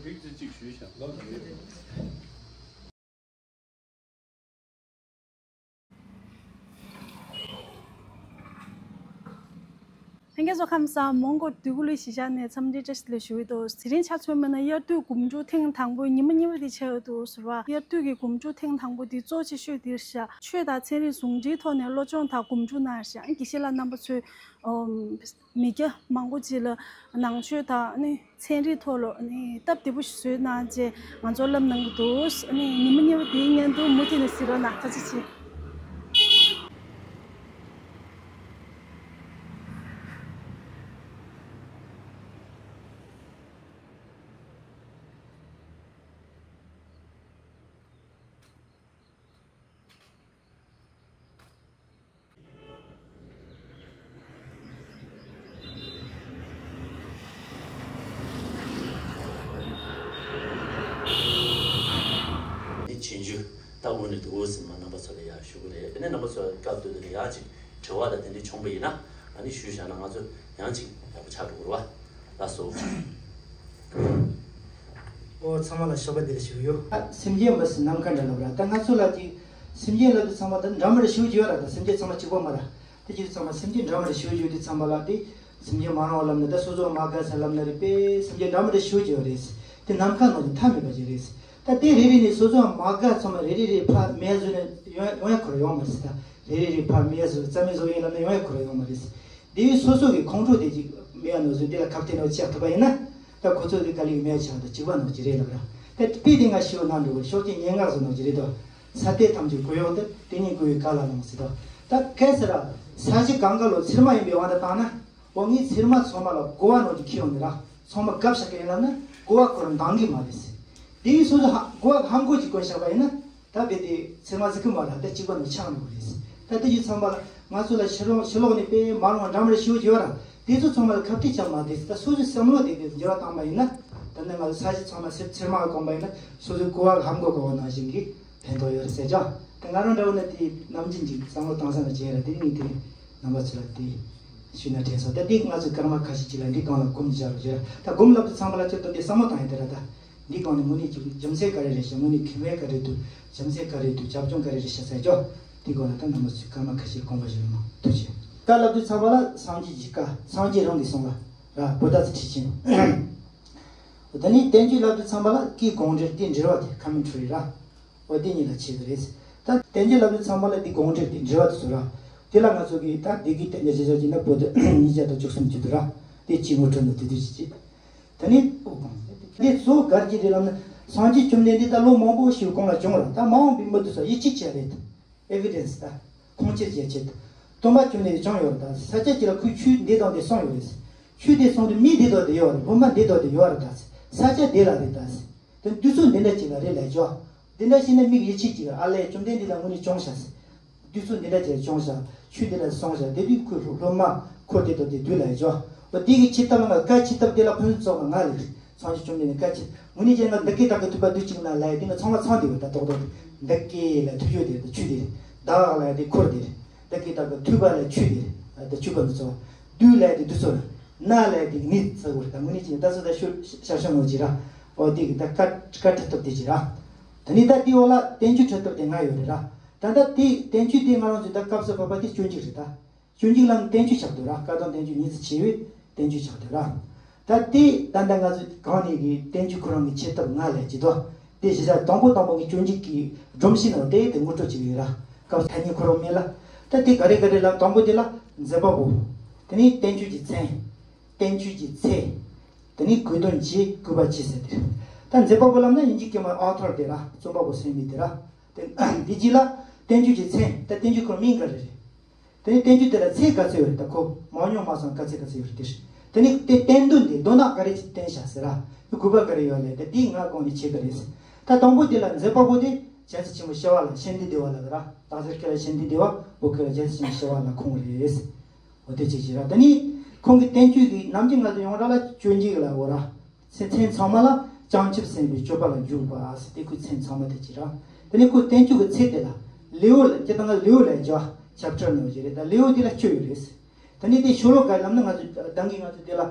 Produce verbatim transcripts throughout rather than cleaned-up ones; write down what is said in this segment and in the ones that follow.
ཡིག་ཚད་གཅིག་ཞུས་ཤག་ལོ། ལྷན་རྒྱས་ཚོ་ཁམས་བཟང་། མོན་གྷོ་བདུད་ཀླུ་གཞིས་ཆགས་ནས་འཚམས་འདྲི་བཀྲ་ཤིས་བདེ་ལེགས་ཞུ་གི་འདུག་དེ་རིང་ཆ་མཚོན་པ་ན་དབྱར་དུས་དགུན་ཆོས་ཐེངས་དང་པོའི་ཉི་མ་གཉིས་པ་དེ་ཆགས་ཡོད་འདུག་ཟེར་བ། དབྱར་དུས་ཀྱི་དགུན་ཆོས་ཐེངས་དང་པོ་དེ་གཙོ་ཆེ་ཤོས་དེ་རེད་ཤག་ཆོས་དང་ཚན་རིག་ཟུང་འབྲེལ་ཐོག་ནས་སློབ་སྦྱོང་དང་དགུན་ཆོས་གནང་ཤག་དགེ་བཤེས་ལགས་རྣམ་པ་ཚོས་ཨོམ། མི་སྐྱ་མང་པོ་ཅིག་ལ་ནང་ཆོས་དང་ནི་ཚན་རིག་ཐོག་ལ་ནི་སྟབས་བདེ་པོ་ཞིག་བཟོས་གནང་བྱས་ང་ཚོར་བསླབ་གནང་གི་འདུག་ནི་ཉི་མ་གཉིས་པ་དེའི་སྙན་ཐོ་མུ་མཐུད་ནས་གཟིགས་རོགས་གནང་། ཐུགས་རྗེ་ཆེ། ཆེན་ཇུ་ད་འོ་ནི་འདུག་ཟེར་མ་རྣམ་པ་ཚོ་ལ་ཡག་ཞུ་གི་རེད། དེ་ནས་རྣམ་པ་ཚོ་སྐབས་དུས་དེ་ལ་ཡག་ཅིག་དྲི་བ་དང་དེ་འདྲ་བྱུང་པ་ཡིན་ན་ཨ་ནི་ཞུས་བཞག་ན་ང་ཚོ་ཡང་ཅིག་ཡག་པོ་ཆགས་འགྲོ་གི་རེད་བ། ལགས་སོ། ཨོ་ཚང་མ་ལ་ཞོགས་པ་བདེ་ལེགས་ཞུ་གི་ཡོད། ཨ་སེམས་ཅན་མི་སྲིད་ནམ་མཁའ་འདྲ་ལབ་ར། ད་ང་ཚོ་ལ་ཅིག་སེམས་ཅན་ལབ་དུས་ཚང་མ་ད་འདྲ་མི་འདྲ་ཞུ་གི་ཡོད་ར། ད་སེམས་ཅན་ཚང་མ་གཅིག་པ་མ་ར། དེ་ཅིག་ཚང་མ་སེམས་ཅན་འདྲ་མི་འདྲ་ཞུ་གི་ཡོད་དུས་ཚང་མ་ལ་དེ་སེམས་ཅན་མ་རུང་བ་ལབ་ན་ད་སོ་སོ་མ་དགའ་ས་ལབ་ན་རེད་པས། སེམས་ཅན་འདྲ་མི་འདྲ་ཞུ་གི་ཡོད་རེད། དེ་ནམ་མཁའ་ནང་དུ་མཐའ་མེད་པ་ཅིག་རེད། ད་དེ་རེ་རེ་ནས་སོ་སོ་མ་དགའ་ཚང་མ་རེ་རེ་རེ་ཕར་མེད་བཟོས་ནས་ཡོང་ཡོང་ཡ་ཁོ་ར་ཡོང་མ་རེད་ད། རེ་རེ་རེ་ཕར་མེད་བཟོས་རྩ་མེད་བཟོ་ཡིན་ལབ་ན་ཡོང་ཡ་ཁོ་ར་ཡོང་མ་རེད། དེ་བས་སོ་སོ་གི་ཁོང་ཁྲོ་དེ་ཅིག་མེད་ཡ་ནོར་བཟོས་དེ་ལ་ཁ་གཏད་ནོར་ཆགས་ཐུབ་པ་ཡིན་ན། ད་ཁོ་ཚོ་དེ་དཀའ་ལས་མེད་ཆགས་ད་གཅིག་པ་ནོར་གྱི་རེད་ལབ་ར། ད་དཔེ་དེ་ང་ཞུ་ན་འགྲོ་བའི་ཤོག་ཅིག་སྙན་ངག་བཟོ་ནོར་གྱི་རེད་དོ། ས་གཏེར་ཐམས་ཅད་གོ་ཡོང་དུ་དེ་ཉིད་གོ་བའི་ག་ལ་ལོང་ཟེར་དོ། ད་གལ་སྲིད་ར་ས་གཞི་གང་ག་ལོ་ཚེར་མ་ཡིན་པའི་དབང་དུ་བཏང་ན། འོ་ངའི་ཚེར་མ་ཚང་མ་ལ་གོ་བ་ནོར་གྱི་ཁྱེར་ཡོང་ནས་ར་ཚང་མ་གབ་བཞག་གི་ཡིན་ལབ་ན་གོ་བ་ཁོ་རང་འདང་གི་མ་རེད། དེ་ཡིན་སོ་སོ་ཧ་གོ་བ་ཧམ་གོ་ཅིག་གོན་བཞག་པ་ཡིན་ན། ད་དཔེ་དེ་ཚེར་མ་ཟིག་གི་མ་ར་ད་གཅིག་པ་ནས་ཆགས་འགྲོ་གི་རེད། ད་དེ་ཡི་ཚང་མ་ལ་ང་ཚོ་ལ་ཕྱི་ལོགས་ཕྱི་ལོགས་ནས་དཔེ་མ་རུང་བ་འདྲ་མི་འདྲ་ཞུ་རྒྱུ་ཡོད་ར། དེ་ཚོ་ཚང་མ་ལ་ཁ་གཏད་བཅག་མ་དེ་ད་སོ་སོའི་བསམ་བློ་དེ་དེ་འགྱུར་བ་བཏང་པ་ཡིན་ན། ད་ནི་ང་ཚོ་ས་གཞི་ཚང་མ་ཚེར་ཚེར་མ་གོན་པ་ཡིན་ན་སོ་སོའི་གོ་བ་ཧམ་གོ་གོ་བ་ནང་བཞིན་གྱི་ཕན་ཐོགས་ཡོད་རེད་ཟེར་ཀྱང་། དེ་ང་རང་འདྲ་བོ་ན་དེ་ནམ་རྒྱུན་གྱི་བསམ་བློ་བཏང་ས་ན་བྱས་ར། དེ་ནི་དེ་རྣམ་པ་ཚོ་ལ་དེ་ཞུས་ན་དྲན་སོང་། ད་དེ་ང་ཚོའི་སྐར་མ་ཁ་ཤས་ཅིག་ལ་འདི་སྒང་ལ་སྒོམ་བྱ་རོགས་བྱས་ར། ད་སྒོམ་ལབ་དུས་ཚང་མ་ལ་ཁྱོད་ད་དེ་བསམ་བློ་བཏང་ཡིན་དེ་ར། ད་འདི་སྒང་ནས་དངོས་གནས་ཀྱི་རྒྱུ་མཚན་ག་རེ་རེད་ཤག་དངོས་གནས་ཁེ་ཕན་ག་རེ་འདུག་རྒྱུ་མཚན་ག་རེ་འདུག་རྒྱབ་ལྗོངས་ག་རེ་རེད་ཤག་ཟེར་ཀྱང་། དེ་སྒང་ལ་ད་རྣམ་པ་ཚོས་སྐར་མ་ཁ་ཤས་དགོངས་པ་བཞེས་རོགས་གནང་། ཐུགས་རྗེ་ཆེ། ད་ལབ་དུས་ཚང་མ་ལ་སངས་རྒྱས་ཀྱི་བཀའ་སངས་རྒྱས་རང་གིས་གསུངས་པ་ར། བུདྡྷ་ཛ་ཁྲིད་ཆེན། ད་ནི་བསྟན་བཅོས་ལབ་དུས་ཚང་མ་ལ་ཀྱི་དགོངས་འགྲེལ་དེ་འགྲེལ་བ་དེ་ཁ་མི་འཁྲུལ་རེད་ར། འོ་དེ་གཉིས་ལ་ཕྱེ་གི་རེད། ད་བསྟན་བཅོས་ལབ་དུས་ཚང་མ་ལ་དེ་དགོངས་འགྲེལ་དེ་འགྲེལ་བ་དེ་ཚོ་ར། དེ་ལ་ང་ཚོ་གིས་ད་སྡེ་དགེ་བསྟན་རྒྱ་ཆོས་ཚོགས་ཀྱི་ན་པོ་ཏི་ཉིས་བརྒྱ་དང་བཅུ་གསུམ་ཅིག་འདུག་ར། དེ་གཅིག་ངོ་སྤྲོད་ནི་དེ་དུས་ཅིག་ཅིག་ད་ནི་དེ་གཙོ་བོ་ག་རེ་རེད་ལབ་ན། སངས་རྒྱས་བཅོམ་ལྡན་འདས་ད་ལོ་མང་པོ་ཞིག་གོང་ལ་བྱུང་ར། ད་མ་འོངས་པའི་མི་དེ་ཚོ་ཡིད་ཆེས་བྱས་རེད། ཨེ་ཝི་ཌེན་སི་ད། ཁུངས་སྐྱེལ་བྱེད་ཆེད། སྟོན་པ་བཅོམ་ལྡན་འདས་བྱུང་ཡོད་རེད། ད་ས་ཆ་གཅིག་ལ་ཁོས་ཆོས་འདི་དང་འདི་གསུངས་ཡོད་རེད། ཆོས་འདི་གསུངས་དུས་མི་འདི་དང་འདི་ཡོད་རེད། སློབ་མ་འདི་དང་འདི་ཡོད་རེད། ད་ས་ཆ་འདི་ལ་རེད། ད་དེ་དུས་ཚོད་འདི་འདྲ་ཅིག་ལ་རེད་ལབ་ཆོག་འདི་འདྲ་ཞིག་ན་མིག་ཡིད་ཆེས་ཅིག་ཨ་ལས་བཅོམ་ལྡན་འདས་ལ་དངོས་གནས་བྱུང་ཤག་དུས་ཚོད་འདི་འདྲ་ཅིག་བྱུང་ཤག་ཆོས་འདི་འདྲ་གསུངས་ཤག་དེ་དུས་ཁོའི་སློབ་མ་འཁོར་དེ་དང་དེ་དུས་ལ་ཡོད་ཆོག་འོ་དེ་གི་ཆེ་ཐབས་ལ་ང་བཀའ་ཆེ་ཐབས་དེ་ལ་ཕུན་སུམ་ཚོགས་པ་ང་ལ་རེད། སངས་རྒྱས་བཅོམ་ལྡན་འདས་བཀའ་ཆེ། དངོས་གནས་ཅན་ལ་འདི་སྐད་བདག་གིས་ཐོས་པ་དུས་གཅིག་ན་ལབ་ཡ་དེ་ང་ཚང་མ་ཚང་དེ་བ་ད་རྡོག་རྡོག་འདི་སྐད་ལ་ཐོས་རྒྱུ་དེ་ད་ཆོས་དེ་རེད། བདག་ལབ་ཡ་དེ་འཁོར་དེ་རེད། འདི་སྐད་བདག་གིས་ཐོས་པ་ལ་ཆོས་དེ་རེད། ད་ཆོས་པ་མི་ཚོ་བ། དུས་ལབ་ཡ་དེ་དུས་ཚོད་རེད། ན་ལབ་ཡ་དེ་ནི་ཚ་བོ་རེད། ད་དངོས་གནས་ཅན་ད་སོ་ད་ཤོ་ཤར་ཤར་ངོ་ཅི་ར། འོ་དེ་གི་ད་བཀའ་བཀའ་ཁྲིད་ཐབས་དེ་ཅི་ར། ད་ནི་ད་དེའི་འོག་ལ་བསྟན་བཅོས་ཁྲིད་ཐབས་དེ་ལྔ་ཡོད་རེད་ར། ད་ལྟ་དེ་བསྟན་བཅོས་དེ་ང་རང་ཚོའི་ད་སྐབས་སུ་བབ་པ་དེ་སྤྱོད་འཇུག་རེད་ད། སྤྱོད་འཇུག་ལ་ནི་བསྟན་བཅོས་ཆགས་འདུག་ར། བཀའ་གདམས་བསྟན་བཅོས་ཉི་ཤུ་རྩ་བཞི་པའི་བསྟན་བཅོས་ཆགས་འདུག་ར། ད་དེ་ད་ལྟ་ང་ཚོ་གང་ནས་ཀྱི་བསྟན་བཅོས་ཁོ་རང་གི་ཆེ་ཐབས་ལྔ་ལས་ཀྱི་དོ། དེ་གཞི་བཞག་དང་པོ་དང་པོ་གི་སྤྱོད་འཇུག་གི་སྒྲོམ་གཞི་ནང་དེ་དེ་ངོ་སྤྲོད་བྱེད་ཀྱི་ཡོད་ར། སྐབས་ཐ་སྙད་ཁོ་རང་མེད་ལ། ད་དེ་ག་རེ་ག་རེ་ལ་དང་པོ་དེ་ལ་འཛིན་པ་པོ། དེ་ནས་བསྟན་བཅོས་ཀྱི་མཚན། བསྟན་བཅོས་ཀྱི་ཚད། དེ་ནས་གོས་དོན་བྱེད་བཀོད་པ་བྱེད་ཟེར་དེ་རེད། ད་འཛིན་པ་པོ་ལབ་ན་དབྱིན་ཇིའི་སྐད་མ་ཨོ་ཐོར་དེ་ར། རྩོམ་པ་པོ་ཟེར་མི་དེ་ར། དེ་འདི་གཅིག་ལ་བསྟན་བཅོས་ཀྱི་མཚན། ད་བསྟན་བཅོས་ཁོ་རང་མིང་ག་རེ་རེད། དེ་ནས་བསྟན་བཅོས་དེ་ལ་ཚད་ག་ཚོད་ཡོད་རེད། ད་ཁོ་མང་ཉུང་མ་སོང་ག་ཚད་ག་ཚོད་ཡོད་རེད་དེ། དེ་ནས་དེ་བསྟན་དོན་དེ་མདོ་ནང་ག་རེ་ཅིག་བསྟན་བཞག་ཟེར་ར། དགོས་པ་ག་རེ་ཡོད་ལས་དེ་འདི་ང་གོང་ནས་བྱེད་གི་རེད། ད་དང་པོ་དེ་ལ་འཛིན་པ་པོ་དེ་རྒྱལ་སྲས་ཆེན་པོ་ཞི་བ་ལྷ། ཤཱནྟི་དེ་བ་ལ་ར། སྟག་འཚེར་སྐད་ལ་ཤཱནྟི་དེ་བ། བོད་སྐད་ལ་རྒྱལ་སྲས་ཆེན་པོ་ཞི་བ་ལྷ་ཁོང་རེད། འོ་དེ་གཅིག་བྱས་ར། དེ་ནས་ཁོང་གི་བསྟན་བཅོས་ཀྱི་ནམ་རྒྱུན་ང་ཚོ་ཡོངས་གྲགས་ལ་སྤྱོད་འཇུག་ལ་འོ་ར། མཚན་མཚན་ཚང་མ་ལ་བྱང་ཆུབ་སེམས་དཔའི་སྤྱོད་པ་ལ་འཇུག་པ་ཟེར་དེ་ཁོའི་མཚན་ཚང་མ་དེ་གཅིག་ར། དེ་ནས་ཁོའི་བསྟན་བཅོས་ཀྱི་ཚད་དེ་ལ་ལེའུ་ལ་སྤྱིར་བཏང་ལེའུ་ལ་བྱ་བ་ཆེབ་ཊར་ནང་བཞིན་རེད། ད་ལེའུ་དེ་ལ་བཅུ་ཡོད་རེད། དེ་ནས་དེ་ཤོ་ལོ་ཀ་ལབ་ན་ང་ཚོ་ད་གིན་ང་ཚོ་དེ་ལ་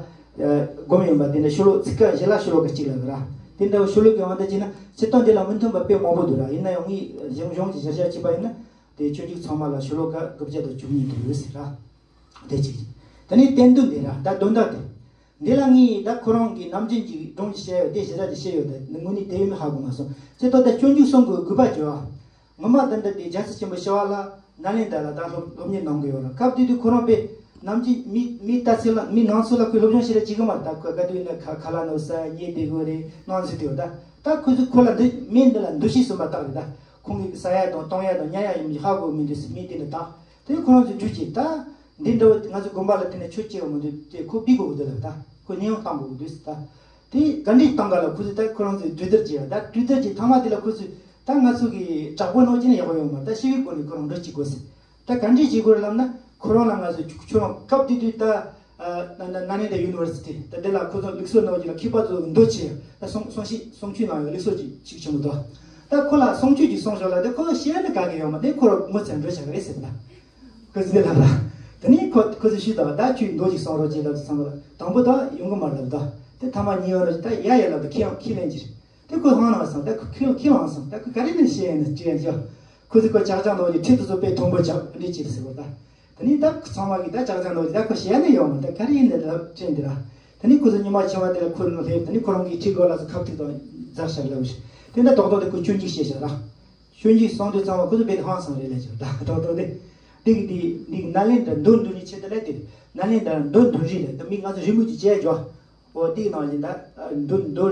སྒོམ་ཡོད་པ་དེ་འདྲ་ཤོ་ལོ་ཚིག་ཀ་བཞི་ལ་ཤོ་ལོ་ཀ་གཅིག་ལབ་ར། དེ་འདྲ་བ་ཤོ་ལོ་ཀའི་དབང་དུ་བྱས་ན་སྤྱིར་བཏང་འདི་ལ་མི་མཐུན་པ་དཔེ་མང་པོ་འདུག་ར། ཡིན་ན་ཡང་ངས་གཞུང་གཞུང་གི་གཞིར་བཞག་བྱས་པ་ཡིན་ན་དེ་སྤྱོད་འཇུག་ཚང་མ་ལ་ཤོ་ལོ་ཀ་དགུ་བརྒྱ་དང་བཅུ་གཉིས་འདུག་ཡོད་ཟེར་ར། དེ་གཅིག་རེད། དེ་ནས་བསྟན་དོན་དེ་ར། ད་དོན་དག་དེ། འདི་ལ་ངས་ད་ཁོ་རང་གི་ནམ་རྒྱུན་གྱི་སྒྲུང་ཞིག་བཤད་ཡོད། དེ་ཞེ་དྲག་ཅིག་བཤད་ཡོད། དེ་དངོས་གནས་དེ་ཡོད་མེད་ཧ་གོ་མ་སོང་། ཅི་ལྟར་ད་སྤྱོད་འཇུག་གསུམ་གྱི་དགོས་པ་བརྗོད་ཨ། ངོ་མ་ད་ལྟ་དེ་རྒྱལ་སྲས་ཆེན་པོ་ཞི་བ་ལྷ་ནཱ་ལེནྡྲ་ལ་ད་སློབ་སློབ་གཉེར་གནང་གི་ཡོད་ར། སྐབས་དེ་དུས་ཁོ་རང་དཔེ་ནམ་རྒྱུན་མི་མི་ལྟ་ཚུལ་ལ་མི་ནང་ཚུལ་ལ་ཁོས་སློབ་སྦྱོང་ཞེ་དྲག་བྱེད་གི་མ་རེད། ད་ཁོས་ག་དུས་ཡིན་ན་ཁ་ཁ་ལག་ནོར་ས་ཉལ་བསྡད་དགོས་རེད། སྣང་ཚུལ་དེ་ཡོད། ད་ད་ཁོ་ཚོས་ཁོ་ལ་འདི་མི་འདི་ལ་འདུ་ཤེས་གསུམ་པ་བཏགས་རེད། ད་ཁོང་གིས་ཟ་ཡ་དང་བཏུང་ཡ་དང་ཉལ་ཡ་ཡིན་མིན་ཧ་གོ་མི་འདུག་ཟེར། མི་དེ་འདྲ་བཏགས། དེ་ཁོ་རང་ཚོའི་འགྲུལ་གྱིས་ད་འདི་འདྲ་བོ་ང་ཚོའི་དགོན་པ་ལ་དེ་ནས་ཆོས་སྐྱེལ་བ་མི་འདུག་དེ་ཁོ་སྤེལ་དགོས་ཀྱི་འདུག་ལབ། ད་ཁོ་ཉེས་དབང་གཏོང་དགོས་ཀྱི་འདུག་ཟེར། ད་དེ་ག་འདྲས་གཏོང་ག་ལ་ཁོ་ཚོས་ད་ཁོ་རང་ཚོའི་གྲོས་བསྡུར་བྱས། ད་གྲོས་བསྡུར་གྱི་ཐ་མ་དེ་ལ་ཁོ་ཚོས་ད་ང་ཚོ་གི་དྲག་པོ་ནང་བྱས་ན་ཡག་པོ་ཡོད་མ་རེད། ད་ཞི་བའི་སྒོ་ནས་ཁོ་རང་འགྲོ་བྱེད་དགོས་ཟེར། ད་ག་འདྲས་བྱེད་དགོས་རེད་ལབ་ན། ཁོ་རང་ལ་ང་ཚོས་ཁྱོད་རང་སྐབས་དེ་དུས་ད་ཨ་ན་ན་ནཱ་ལེནྡྲ་ཡུ་ནི་ཝར་སི་ཊི་ད་དེ་ལ་ཁོ་ཚོ་ལུགས་སྲོལ་ནང་བཞིན་ལ་མཁས་པ་ཚོ་མདོ་ཆེ་ད་གསུང་གསུང་བཤད་གསུང་ཆོས་གནང་ཡོད། ལུགས་སྲོལ་ཅིག་ཅིག་བྱུང་གི་འདུག་ད་ཁོ་ལ་གསུང་ཆོས་ཅིག་གསུང་ཤོག་ལབ་དུས་ཁོ་ཚོ་བཤད་ནི་ག་གེ་ཡོད་མ་རེད། ཁོ་རང་ངོ་ཚ་འགྲོ་བྱ་གི་རེད་ཟེར་ད། ཁོ་ཚོས་ལབ་པ། དེ་ནས་ཁོ་ཁོ་ཚོས་ཞུས་དང་ད་ཁྱོད་མདོ་ཅིག་གསུང་རོགས་གྱིས་ལབ་དུས་ཙམ་པ་ལ་དང་པོ་ད་ཡོང་གི་མ་རེད་ལབ། ད་དེ་ཐ་མ་གཉིས་ཡོང་རོགས་གྱིས། ད་ཡ་ཡ་ལབ་དུས་ཁྱེད་ཁྱེད་ལེན་གྱི་རེད། དེ་ཁོ་ཧང་ལངས་སོང་། ད་ཁོ་ཁྱེད་ཁྱེད་ལངས་སོང་། ད་ཁོ་ག་རེ་ནས་བཤད་ཡིན་ན་དྲིས་ཡ་ཅོ། ཁོ་ཚོས་ཁོ་ཅག་ཅག་འདོགས་ཀྱི་ཁྲིད་དུ་ཚོ་དཔེ་མཐོན་པོ་ཅག་འདྲི་བྱེད་ཟེར་བ་ད། དེ་ནས་ད་ཚང་མ་གིས་ད་ཅག་ཅག་འདོགས་ཀྱི་ད་ཁོ་བཤད་ནི་ཡོད་མ་ད་ག་རེ་ཡིན་ནས་ལབ་དྲན་འདི་ར། དེ་ནས་ཁོ་ཚོ་ཉི་མ་ཆེ་བ་དེ་ལ་ཁོ་ནང་སླེབས། དེ་ནས་ཁོ་རང་གི་ཁྲིད་སྐོར་ལ་ཚོ་ཁ་ཐུག་དང་རྫ་ཤར་ལབ་ཞིག་དེ་ནས་རྡོག་རྡོག་དེ་ཁོ་སྤྱོད་འཇུག་བཤད་བཞག་ར། སྤྱོད་འཇུག་གསུང་དུས་ཙམ་པ་ཁོ་ཚོ་དཔེ་ཧང་སང་རེད་ལབ་ཀྱི་ད་རྡོག་རྡོག་དེ། དེ་གི་དེ་དེ་གི་ནཱ་ལེནྡྲ་མདོ་འདོན་ནི་ཆེད་དུ་ལས་དེ་ནཱ་ལེནྡྲ་མདོ་འདོན་རེས་ལས་ད་མི་ང་ཚོ་རི་མོ་ཅིག་བྱས་ཀྱོ། འོ་དེའི་ནང་བཞིན་ད་མདོ་མདོ་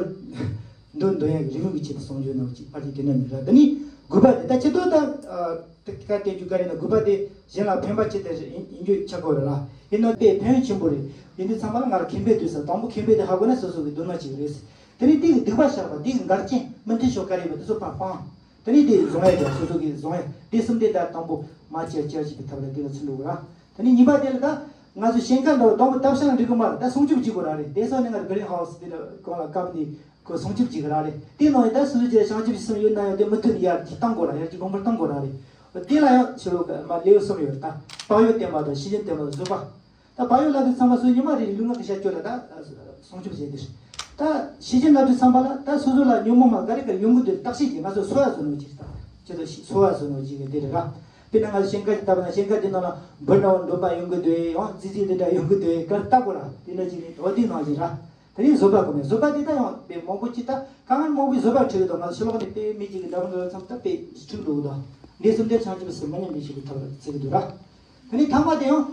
མདོ་འདོན་ཡག་གི་རི་མོ་གི་ཆེད་དུ་གསུང་ཆོས་ནང་གཅིག་ཕར་གཅིག་དེ་འདྲ་མི་ར། དེ་ནི་དགོས་པ་དེ་ད་ཆེད་དུ་ད་དེ་ག་དེ་རྒྱུ་ག་རེ་ན་དགོས་པ་དེ་གཞན་ལ་ཕན་པ་ཆེད་དུ་ཡིན་རྒྱུ་ཆགས་དགོས་རེད་ལ། ཡིན་ན་དཔེ་ཕན་ཡོན་ཆེན་པོ་རེད། ཡིན་དུས་ཚང་མ་ལ་ང་ལ་མཁྱེན་པས་འདུག་ཟེར། དང་པོ་མཁྱེན་པས་དེ་ཧ་གོ་ན་སོ་སོ་གི་སྡུག་བསྔལ་ཅིག་རེད། དེ་ནི་དེ་གི་སྡིག་པ་བཤགས་པ་དེ་གི་འགལ་རྐྱེན་མི་མཐུན་ཕྱོགས་ག་རེ་ཡོད་པ་དེ་ཚོ་ཕར་སྤང་། དེ་ནས་དེ་བཟུང་ཡ་ཀྱང་སོ་སོ་གིས་བཟུང་ཡ་དེ་གསུམ་དེ་ད་དང་པོ་མ་བཅར་བཅར་བྱེད་པའི་ཐབས་ལ་དེ་ལ་ཚུར་འགྲོ་དགོས་ར། དེ་ནས་གཉིས་པ་དེ་ལ་ད་ང་ཚོ་ཞེན་ཁ་འདྲ་བོ་དང་པོ་བཏབ་ཤག་འགྲིག་གི་མ་རེད། ད་སྲུང་སྐྱོབ་བྱེད་དགོས་ར་རེད། དེ་སོགས་ནས་ང་གྷི་རིན་ཧའུ་སི་དེ་ལ་གང་ལ་བཀབ་ནས་ཁོ་སྲུང་སྐྱོབ་བྱེད་གི་ར་རེད། དེ་ནང་ཡང་ད་སོ་སོ་ཅེ་བྱང་ཆུབ་ཀྱི་སེམས་ཡོད་ན་ཡང་དེ་མུ་མཐུད་ནས་ཡར་གྱི་གཏང་དགོས་ར། ཡར་གྱི་གོང་འཕེལ་གཏང་དགོས་ར་རེད། དེ་ལ་ཡང་ཕྱི་ལོགས་མ་ལེའུ་གསུམ་ཡོད་རེད། ད་བག་ཡོད་བསྟེན་པ་དང་། ཤེས་བཞིན་བསྟེན་པ་དང་། བཟོད་པ། ད་བག་ཡོད་ལབ་དུས་ཙམ་པ་སོ་ཉི་མ་རེ་རེ་ལུས་ངག་གི་ཤ་སྤྱོད་ལ་ད་སྲུང་སྐྱོབ་བྱས་ཏེ། ད་ཤེས་བཞིན་ལབ་དུས་ཙམ་པ་ལ་ད་སོ་སོ་ལ་ཉོན་མོངས་མ་ག་རེ་ག་རེ་ཡོང་གི་འདུག་བརྟག་དཔྱད་ཀྱིས་ང་ཚོ་གསོ་བ་བཟོ་ནོ་ཅིག་ད་ཅི་ལྟར་གསོ་བ་བཟོ་ནོ་ཅིག་གི་དེ་རེད་ར། དཔེར་ན་ང་ཚོ་ཞིང་ཁ་ཅིག་བཏབ་ན་ཞིང་ཁ་དེ་ནང་ལ་འབུ་འདྲ་བོ་འགྲོན་པ་ཡོང་གི་འདུག་ཡང་ཙི་ཙི་དེ་འདྲ་ཡོང་གི་འདུག་ག་རེ་བལྟ་དགོས་ར། དེ་འདྲ་ཅིག་ནི་འོ་དེ་ནང་བཞིན་ར། དེ་ནས་བཟོད་པ་སྒོམ་ཡ། བཟོད་པ་དེ་ད་ཡང་དཔེ་མང་པོ་ཅིག་ད་གང་མང་པོའི་བཟོད་པ་ཁྲིད་གི་འདུག་ང་ཚོ་ཕྱི་ལོགས་ནས་དཔེ་མི་གཅིག་གི་འདྲ་མི་འདྲ་བ་ཚང་ད་དཔེ་ཁྲིད་འགྲོ་གི་འདུག་འདི་གསུམ་དེ་བྱང་ཆུབ་སེམས་མི་ཉམས་པའི་ཕྱིར་གྱི་ཐབས་ལ་བརྩི་གི་འདུག་ར། དེ་ནས་ཐ་མ་དེ་ཡང་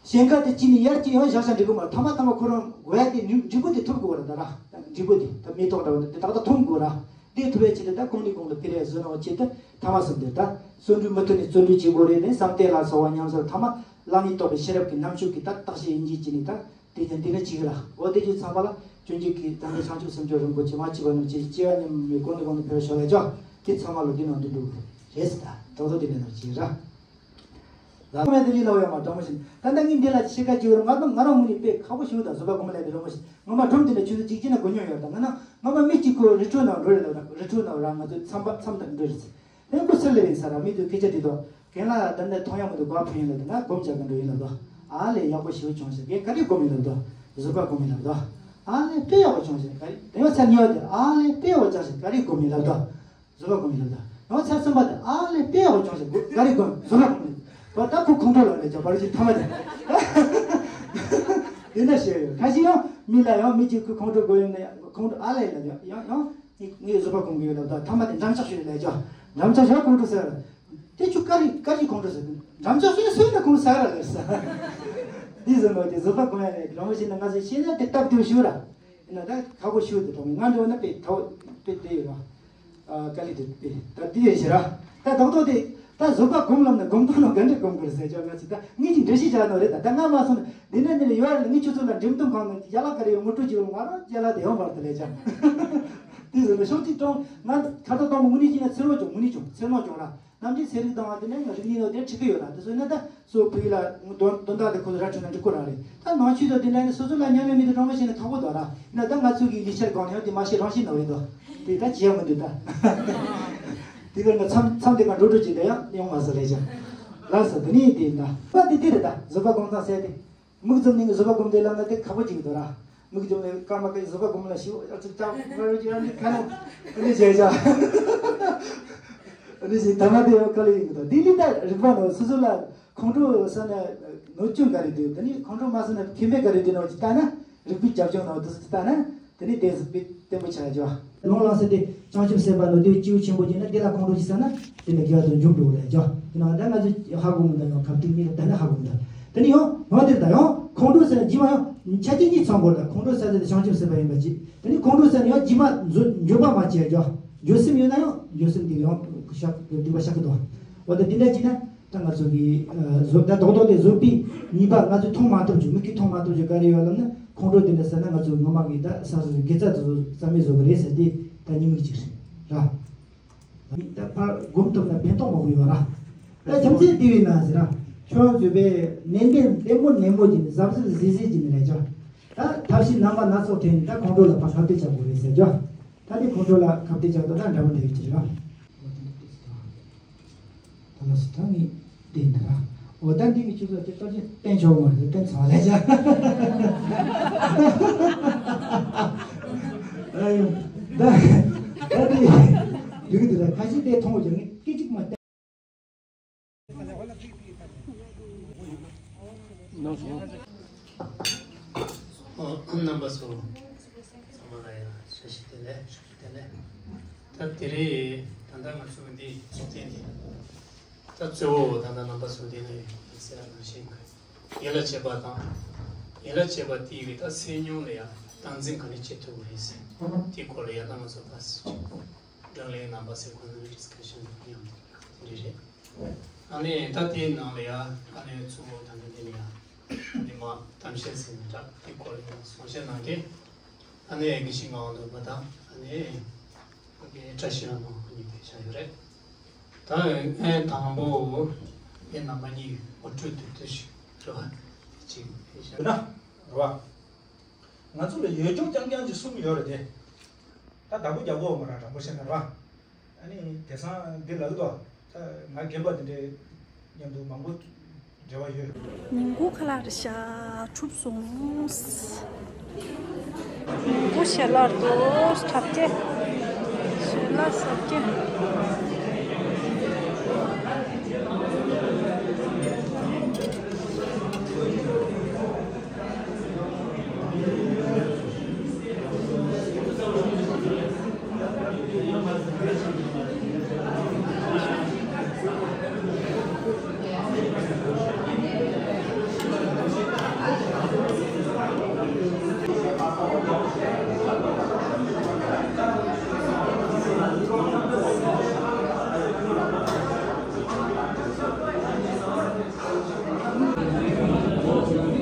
ཞིང་ཁ་དེ་གཅིག་ནས་ཡར་གཅིག་ཡང་བཞག་བཞག་འགྲིག་གི་མ་རེད། ཐ་མ་ཐ་མ་ཁོ་རང་དགོས་ཡ་དེ་འགྲིག་པོ་དེ་ཐུབ་དགོས་རེད་ད་ར། འགྲིག་པོ་དེ་ད་མེ་ཏོག་འདྲ་བོ་དེ་ཏག་ཏག་ཐོན་དགོས་ར། དེ་ཐུབ་པའི་ཆེད་དུ་ད་གོང་ནས་གོང་དུ་འཕེལ་བའི་བཟོ་སྣང་ཆེད་དུ་ཐ་མ་གསུམ་དེ་ད་བརྩོན་འགྲུས་མུ་མཐུད་ནས་བརྩོན་འགྲུས་བྱེད་དགོས་རེད། དེ་བསམ་གཏན་ལ་སོགས་པ་ཉམས་སུ་ཐ་མ་བླ་མའི་རྟོགས་པའི་ཤེས་རབ་ཀྱི་རྣམ་དཔྱོད་ཀྱི་ད་བརྟག་དཔྱད་ཡིན་གྱི་ཅི་ནས་ད། དེ་ཡང་དེ་ནི་གཅིག་ལ། འོ་དེ་ཅིག་ཚང་མ་ལ་སྤྱོད་འཇུག་གི་དམ་པའི་བྱང་ཆུབ་སེམས་མཆོག་རིན་པོ་ཆེ་མ་མཆིས་པ་རྣམས་ཀྱི་སྐྱེ་བ་མཉམ་མེད་གོང་ནས་གོང་དུ་འཕེལ་བར་ཤོག་ལ་ཅོག་དེ་ཚང་མ་ལ་འདི་ནང་དུ་འགྲོ་དགོས་རེད་ཟེར། ད་དོ་དོ་དེ་འདྲ་ནང་བྱེད་ར། ལ་མེད་དེ་ལི་ལ་ཡོད་མ་གྲོང་མོ་བཞིན། ད་ལྟ་ངས་འདི་ལ་ཤེས་ཀ་ཅིག་ཡོད་རུང་ང་ང་རང་ངོས་ནས་དཔེ་ཁག་པོ་ཞིག་དང་བཟོད་པ་སྒོམ་ལས་དེ་རོང་མོ་བཞིན་ངོ་མ་སྒྲུང་དེ་འདྲ་ཆུ་ཚོད་གཅིག་གཅིག་ན་གོ་མྱོང་ཡོད། ད་ང་ན་ངོ་མ་མི་གཅིག་ཁོ་རི་ཁྲོད་ནང་འགྲོ་རེད་ལ་རི་ཁྲོད་ནང་ར་ང་ཚོ་མཚམས་པ་མཚམས་དང་འགྲོ་རེད་ཟེར། ཨེ་ཁོ་ཚུར་ལས་ཡིན་ས་ར། མི་དུ་སྐད་ཆ་དྲིས་དོ། རྒན་ལགས་ད་ནས་མཐོང་ཡག་མི་འདུག་ག་ཕུལ་ཡིན་ལབ་དུས་ང་སྒོམ་རྒྱག་གི་འགྲོ་ཡིན་ལབ་དོ། ཨ་ལས་ཡག་པོ་ཞེ་པོ་བྱུང་ཟེར། རྒན་ག་རེ་སྒོམ་ཡིན་ལབ་དོ། བཟོད་པ་སྒོམ་ཡིན་ལབ་དོ། ཨ་ལས་དཔེ་ཡག་པོ་བྱུང་ཟེར། ག་རེ་དེ་ཡང་ཚར་གཉིས་པ་དེ་ཨ་ལས་དཔེ་ཡག་པོ་བྱུང་ཟེར། ག་རེ་སྒོམ་ཡིན་ལབ་དོ། བཟོད་པ་སྒོམ་ཡིན་ལབ་དོ། ཡང་ཚར་གསུམ་པ་དེ་ཨ་ལས་དཔེ་ཡག་པོ་བྱུང་ཟེར། ག་རེ་སྒོམ། བཟོད་པ་སྒོམ་ཡིན། བ་ད་ཁོ་ཁོང་ཁྲོ་ལངས་ནས་ཅོག་པར་ཅིག་ཐ་མ་དེ། དེ་འདྲ་བཤད་ཡོད། ཁ་ཤས་ཡང་མི་ལ་ཡང་མི་གཅིག་ཁོ་ཁོང་ཁྲོ་སྒོམ་ཡིན་ན་ཁོང་ཁྲོ་ཨ་ལས་ལབ་ཡང་ཡང་ཡང་། ངས་ངས་བཟོད་པ་སྒོམ་གྱི་ཡོད་ལབ་ད་ཐ་མ་དེ་འགྲམ་ལྕག་ཤོར་ལས་ཀྱང་འགྲམ་ལྕག་ཤོར་ཁོང་ཁྲོ་ཟེར། དེ་ཆུ་ཀ་རི་ཀ་རི་ཁོང་ཁྲོ་ཟེར། འགྲམ་ལྕག་ཤོར་སོས་ན་ཁོང་ཟ་ར་ལས་ཟ། འདི་ཟེར་ནོ་དེ་བཟོད་པ་སྒོམ་ཡ་རེད། རང་བཞིན་ན་ང་ཚོ་ཤེས་ན་དེ་སྟབས་བདེ་ཞུ་ར། ཡིན་ན་ད་ཁག་པོ་ཞུ་དེ་གྲོང་ང་འགྲོ་ན་དཔེ་ཐའོ་དཔེ་དེ་ཡོད་ར། ཀ་ལི་དེ་དཔེ་ད་དེ་ཡོད་ཞེ་ར། ད་རྡོག་རྡོག་དེ་ད་བཟོད་པ་སྒོམ་ལམ་ན་སྒོམ་སྟངས་ནང་ག་འདྲ་སྒོམ་དགོས་ཟེར་ཀྱང་ང་ཚོ་ད་ངེད་ཀྱི་འགྲེལ་བཤད་བྱ་ནོ་རེད། ད་ད་ང་མ་སོང་ན་འདི་ནས་འདི་ནས་ཡོད་ར། ངས་ཁྱོད་ཚོ་ལ་འགྲེམས་སྟོན་ཁང་ནང་ཡ་ལ་ག་རེ་ཡོད་ངོ་སྤྲོད་བྱེད་རོགས། ང་རང་ཅ་ལག་དེ་ཡོང་བར་དུ་ལས་ཀྱང་། དེ་ཟེར་ནས་ཤོག་ཅིག་གྲོང་ང་ཁ་ཐོག་གཏོང་མི་དངོས་གནས་བྱས་ན་ཚེ་རོགས་ཀྱང་དངོས་གནས་ཀྱང་ཚེ་ནོར་ཀྱང་ར། ནམ་རྒྱུན་ཚན་རིག་དང་དེ་ནས་རིག་གནས་ནང་དེ་ཁྲིད་ཀྱི་ཡོད་ར། དེ་ཚོ་ནི་ད་གཙོ་བོ་ཕ་གི་ལ་དོན་དོན་དག་དེ་ཁོ་ཚོ་ར་འཕྲོད་ན་འགྲིག་གོ་ར་རེད། ད་ནང་ཆོས་དང་དེ་འདྲ་ནི་སོ་སོ་ལ་ཉམས་མྱོང་མེད་དུ་གྲོང་མོ་བྱས་ནས་ཁག་པོ་འདུག་ར། ཡིན་ན་ད་ང་ཚོ་གི་ལས་འཆར་སྒང་ནས་ཡང་དེ་མ་ཤེས་རང་ཤེས་ནོ་རེད་དོ། དེ་ད་བྱས་མི་འདུག་ད། དེ་གར་ང་མཚམས་མཚམས་དེ་གར་འགྲོ་འགྲོ་བྱས་ད་ཡང་ཡོང་མ་ཟེར་ལས་ཀྱང་། ལགས་སོ། དེ་ནས་དེ་ཡིན་ད། ད་དེ་དེ་རེད། ད་བཟོད་པ་སྒོམ་སྟངས་ཟེར་དེ། མིག་བཙུམ་ནས་བཟོད་པ་སྒོམ་བསྡད་ལབ་ན་དེ་ཁག་པོ་ཅིག་འདུག་ར། མིག་འཇོམས་ནས་སྐར་མ་ཀའི་བཟོད་པ་སྒོམ་ལ་ཤིའོ་ཨ་ཙི་ཙག་བར་གྱི་ཨ་ནི་ཁ་ནོ་ཨ་ནི་བྱས་བྱ། ཨ་ནི་བྱས་ཐ་མ་དེ་ཡང་དཀའ་ལས་ཡིན་གི་དང་དེ་ལི་ད་རིག་པ་ནོ་སོ་སོ་ལ་ཁོང་ཁྲོ་ཟ་ན་གནོད་སྐྱོན་ག་རེ་འདུག་ད་ནི་ཁོང་ཁྲོ་མ་ཟ་ན་ཁེ་ཕན་ག་རེ་འདུག་ནོ་ཅི་ལྟ་ན་རིག་པའི་རྒྱབ་ལྗོངས་ནོ་དུ་ཟི་ལྟ་ན་དེ་ནི་དེ་ཟི་པའི་བརྟན་པོ་ཆགས་ཀྱི་བ། ལོང་ལ་སེ་དེ་བྱང་ཆུབ་སེམས་དཔའ་ནོ་དེ་སྐྱེས་བུ་ཆེན་པོ་ཡིན་ན་དེ་ལ་ཁོང་ཁྲོ་ཅི་ཟ་ན་དེ་ནི་དགེ་བ་དང་འཇུག་འགྲོ་ལས་ཀྱི་བ། དེ་ན་ད་ང་ཚོ་ཧ་གོ་མི་འདུག་ཡང་ཁབ་ཏིག་མི་ལ་ད་ནི་ཧ་གོ་མི་འདུག་ད་ནི་ཡང་ངོ་དེར་ད་ཡང་ཁོང་ཁྲོ་ཟེར་ན་ཇི་མ་ཡང་ཆ་རྐྱེན་གཉིས་ཚང་དགོས། ད་ཁོང་ཁྲོ་ཟེར་ཟེར་ཏེ་བྱང་ཆུབ་སེམས་དཔའ་ཡིན་པ་ཅི། ད་ནི་ཁོང་ཁྲོ་ཟེར་ན་ཡང་ཇི་མ་འཇོ་འཇོ་པ་མ་བྱས་ཀྱང་འཇོ་སེམས་ཡོད་ན་ཡང་འཇོ་སེམས་དེ་ཡང་ཤག་སྡིག་པ་ཤག་གི་འདུག་འོ་ད་དེ་འདྲ་ཅི་ན་ད་ང་ཚོ་གི་བཟོ་ད་རྡོག་རྡོག་དེ་བཟོ་པའི་ནུས་པ་ང་ཚོས་མཐོང་མ་ཐུབ་ཅིག་མིག་གིས་མཐོང་མ་ཐུབ་ཅིག་ག་རེ་ཡོད་ལབ་ན་ཁོང་ཁྲོ་དེ་འདྲ་ཟེར་ན་ང་ཚོ་ངོ་མ་གི་ད་ས་སོ་སོ་དགེ་རྩ་དེ་ཚོ་རྩ་མེད་བཟོ་གི་རེད་ཟེར་ཏེ་ད་ཉི་མིག་ཅིག་རེད་ར། ད་ཕར་སྒོམ་ཐུབ་ན་ཕན་ཐོགས་མང་པོ་ཡོད་ར། ད་བྱམས་བརྩེ་ལྟེ་བའི་ནང་ཟེར་ར། ཁྱོད་ཚོས་པས་ནན་ཏན་ལྟད་མོ་ནན་མོ་གྱིས་ནི་གཟབ་གཟབ་གཟིགས་གཟིགས་ཀྱིས་ནི་ལས་ཀྱང་། ད་ཐབས་ཤེས་རྣམ་པ་སྣ་ཚོགས་ཐོན་ནས་ད་ཁོང་ཁྲོ་ལ་ཕར་ཁ་གཏད་བཅག་དགོས་རེད་ཟེར་ཀྱང་། ད་དེ་ཁོང་ཁྲོ་ལ་ཁ་གཏད་བཅག་ད་ད་འདྲ་པོ་འདྲ་ཡོད་ཀྱི་རེད་ར། ད་ལ་སུ་ད་ངས་བལྟས་འདི་ར། འོ་ད་འདི་གི་ཆུ་ཚོད་དེ་ལྟ་ཅི་བསྟན་ཆོག་མ་རེད་བསྟན་ཚང་ལས་ཀྱང་། ཨ་ཡོ། ད་ད་དེ་ཡུལ་འདི་ལ་ཁ་ཤས་དེ་མཐོང་བ་ཀྱང་ངས་སྐད་ཅིག་མ་བལྟས། རྣམ་པ་ཚོ་ཚང་མ་ལ་ཡང་བཀྲ་ཤིས་བདེ་ལེགས། བཀྲ་ཤིས་བདེ་ལེགས། ད་དེ་རིང་ད་ལྟ་ང་ཚོ་འདི་ཚོགས་ཐེངས་འདི་ད་གཙོ་བོ་ད་ལྟ་རྣམ་པ་ཚོ་འདི་ལ་ཡོད་ཟེར་བ་ནང་བཞིན་ཡིད་ལ་བྱེད་པ་དང་ཡིད་ལ་བྱེད་པ་དེ་ཡི་ད་སེམས་མྱོང་ལ་ཡང་སྟངས་འཛིན་ག་ནས་བྱེད་ཐུབ་ཀྱི་རེད་ཟེར་དེ་སྐོར་ལ་ཡང་ད་ང་ཚོ་ད་སྒྲུང་གླེང་རྣམ་པ་ཟེར་གོ་ནོ་ཌིས་ཀ་ཤན་ཡང་འདི་རེད། ཨ་ནི་ད་དེའི་ནང་ལ་ཡང་ཨ་ནི་གཙོ་བོ་ད་ནི་འདི་ནི་ཡང་ཨ་ནི་མ་གཏམ་བཤད་ཟེར་ནས་འདྲ་དེ་སྐོར་ལ་ཡང་གསུང་བཤད་གནང་གི་ཨ་ནི་དགེ་བཤེས་ངག་དབང་སྟོན་པ་དང་ཨ་ནི་དགེ་བཀྲ་ཤིས་ལྷ་མོ་ཁོ་གཉིས་ཕེབས་བཞག་ཡོད་རེད། ད་ཨེ་དང་པོ་ཨེ་རྣམ་པ་གཉིས་ངོ་སྤྲོད་དེ་དུས་ཤིག་རེད་བ་དེ་གཅིག་ཕེབས་བཞག་ཡོད་ན་རེད་བ། ང་ཚོ་ལ་ཡོད་ཅོག་རྐྱང་རྐྱང་གཅིག་གསུམ་ཡོད་རེད་དེ། ད་བདག་པོ་རྒྱག་གོ་མ་ར་དྲང་པོ་བཤད་ན་ར། ཨ་ནི་དེང་སང་འདི་ལ་ལོ། ད་ང་རྒན་པ་འདི་འདྲའི་མཉམ་དུ་མང་པོ་འབྲེལ་བ་ཡོད། ཉིན་གུང་ཁ་ལག་རེད་ཤག་གྲུབ་སོང་། ཉིན་གུང་ཞལ་ལག་འདུག་ཁབ་སྐྱེ། ཞལ་ལག་ཟབ་སྐྱེ།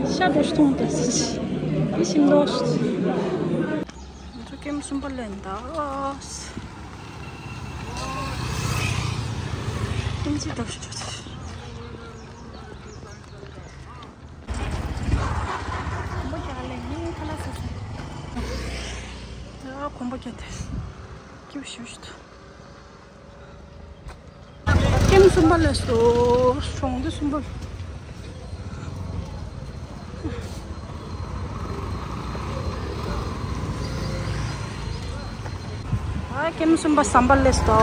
ཤ་འདྲ་ཞིག་མཐོང་ད་སི་ཤི་འདི་ཤིང་ཏོག་ང་ཚོ་ཀེམ་གསུམ་པ་ལེན་ད། ཀེམ་ཅི་འདྲ་ཞིག་འདྲ་ཞིག་གོམ་པ་རྒྱག་ལེན་ནི་ཁ་ལག་ཟ་ཟ། ཡ་གོམ་པ་རྒྱག་དེ་སྐྱིད་པོ་ཞིག་ཞིག་འདུག་ཀེམ་གསུམ་པ་ལས་སོ། གྲོང་སྡེ་གསུམ་པ། ཨ་ཀེམ་གསུམ་པ་ཟམ་པ་ལས་སོ།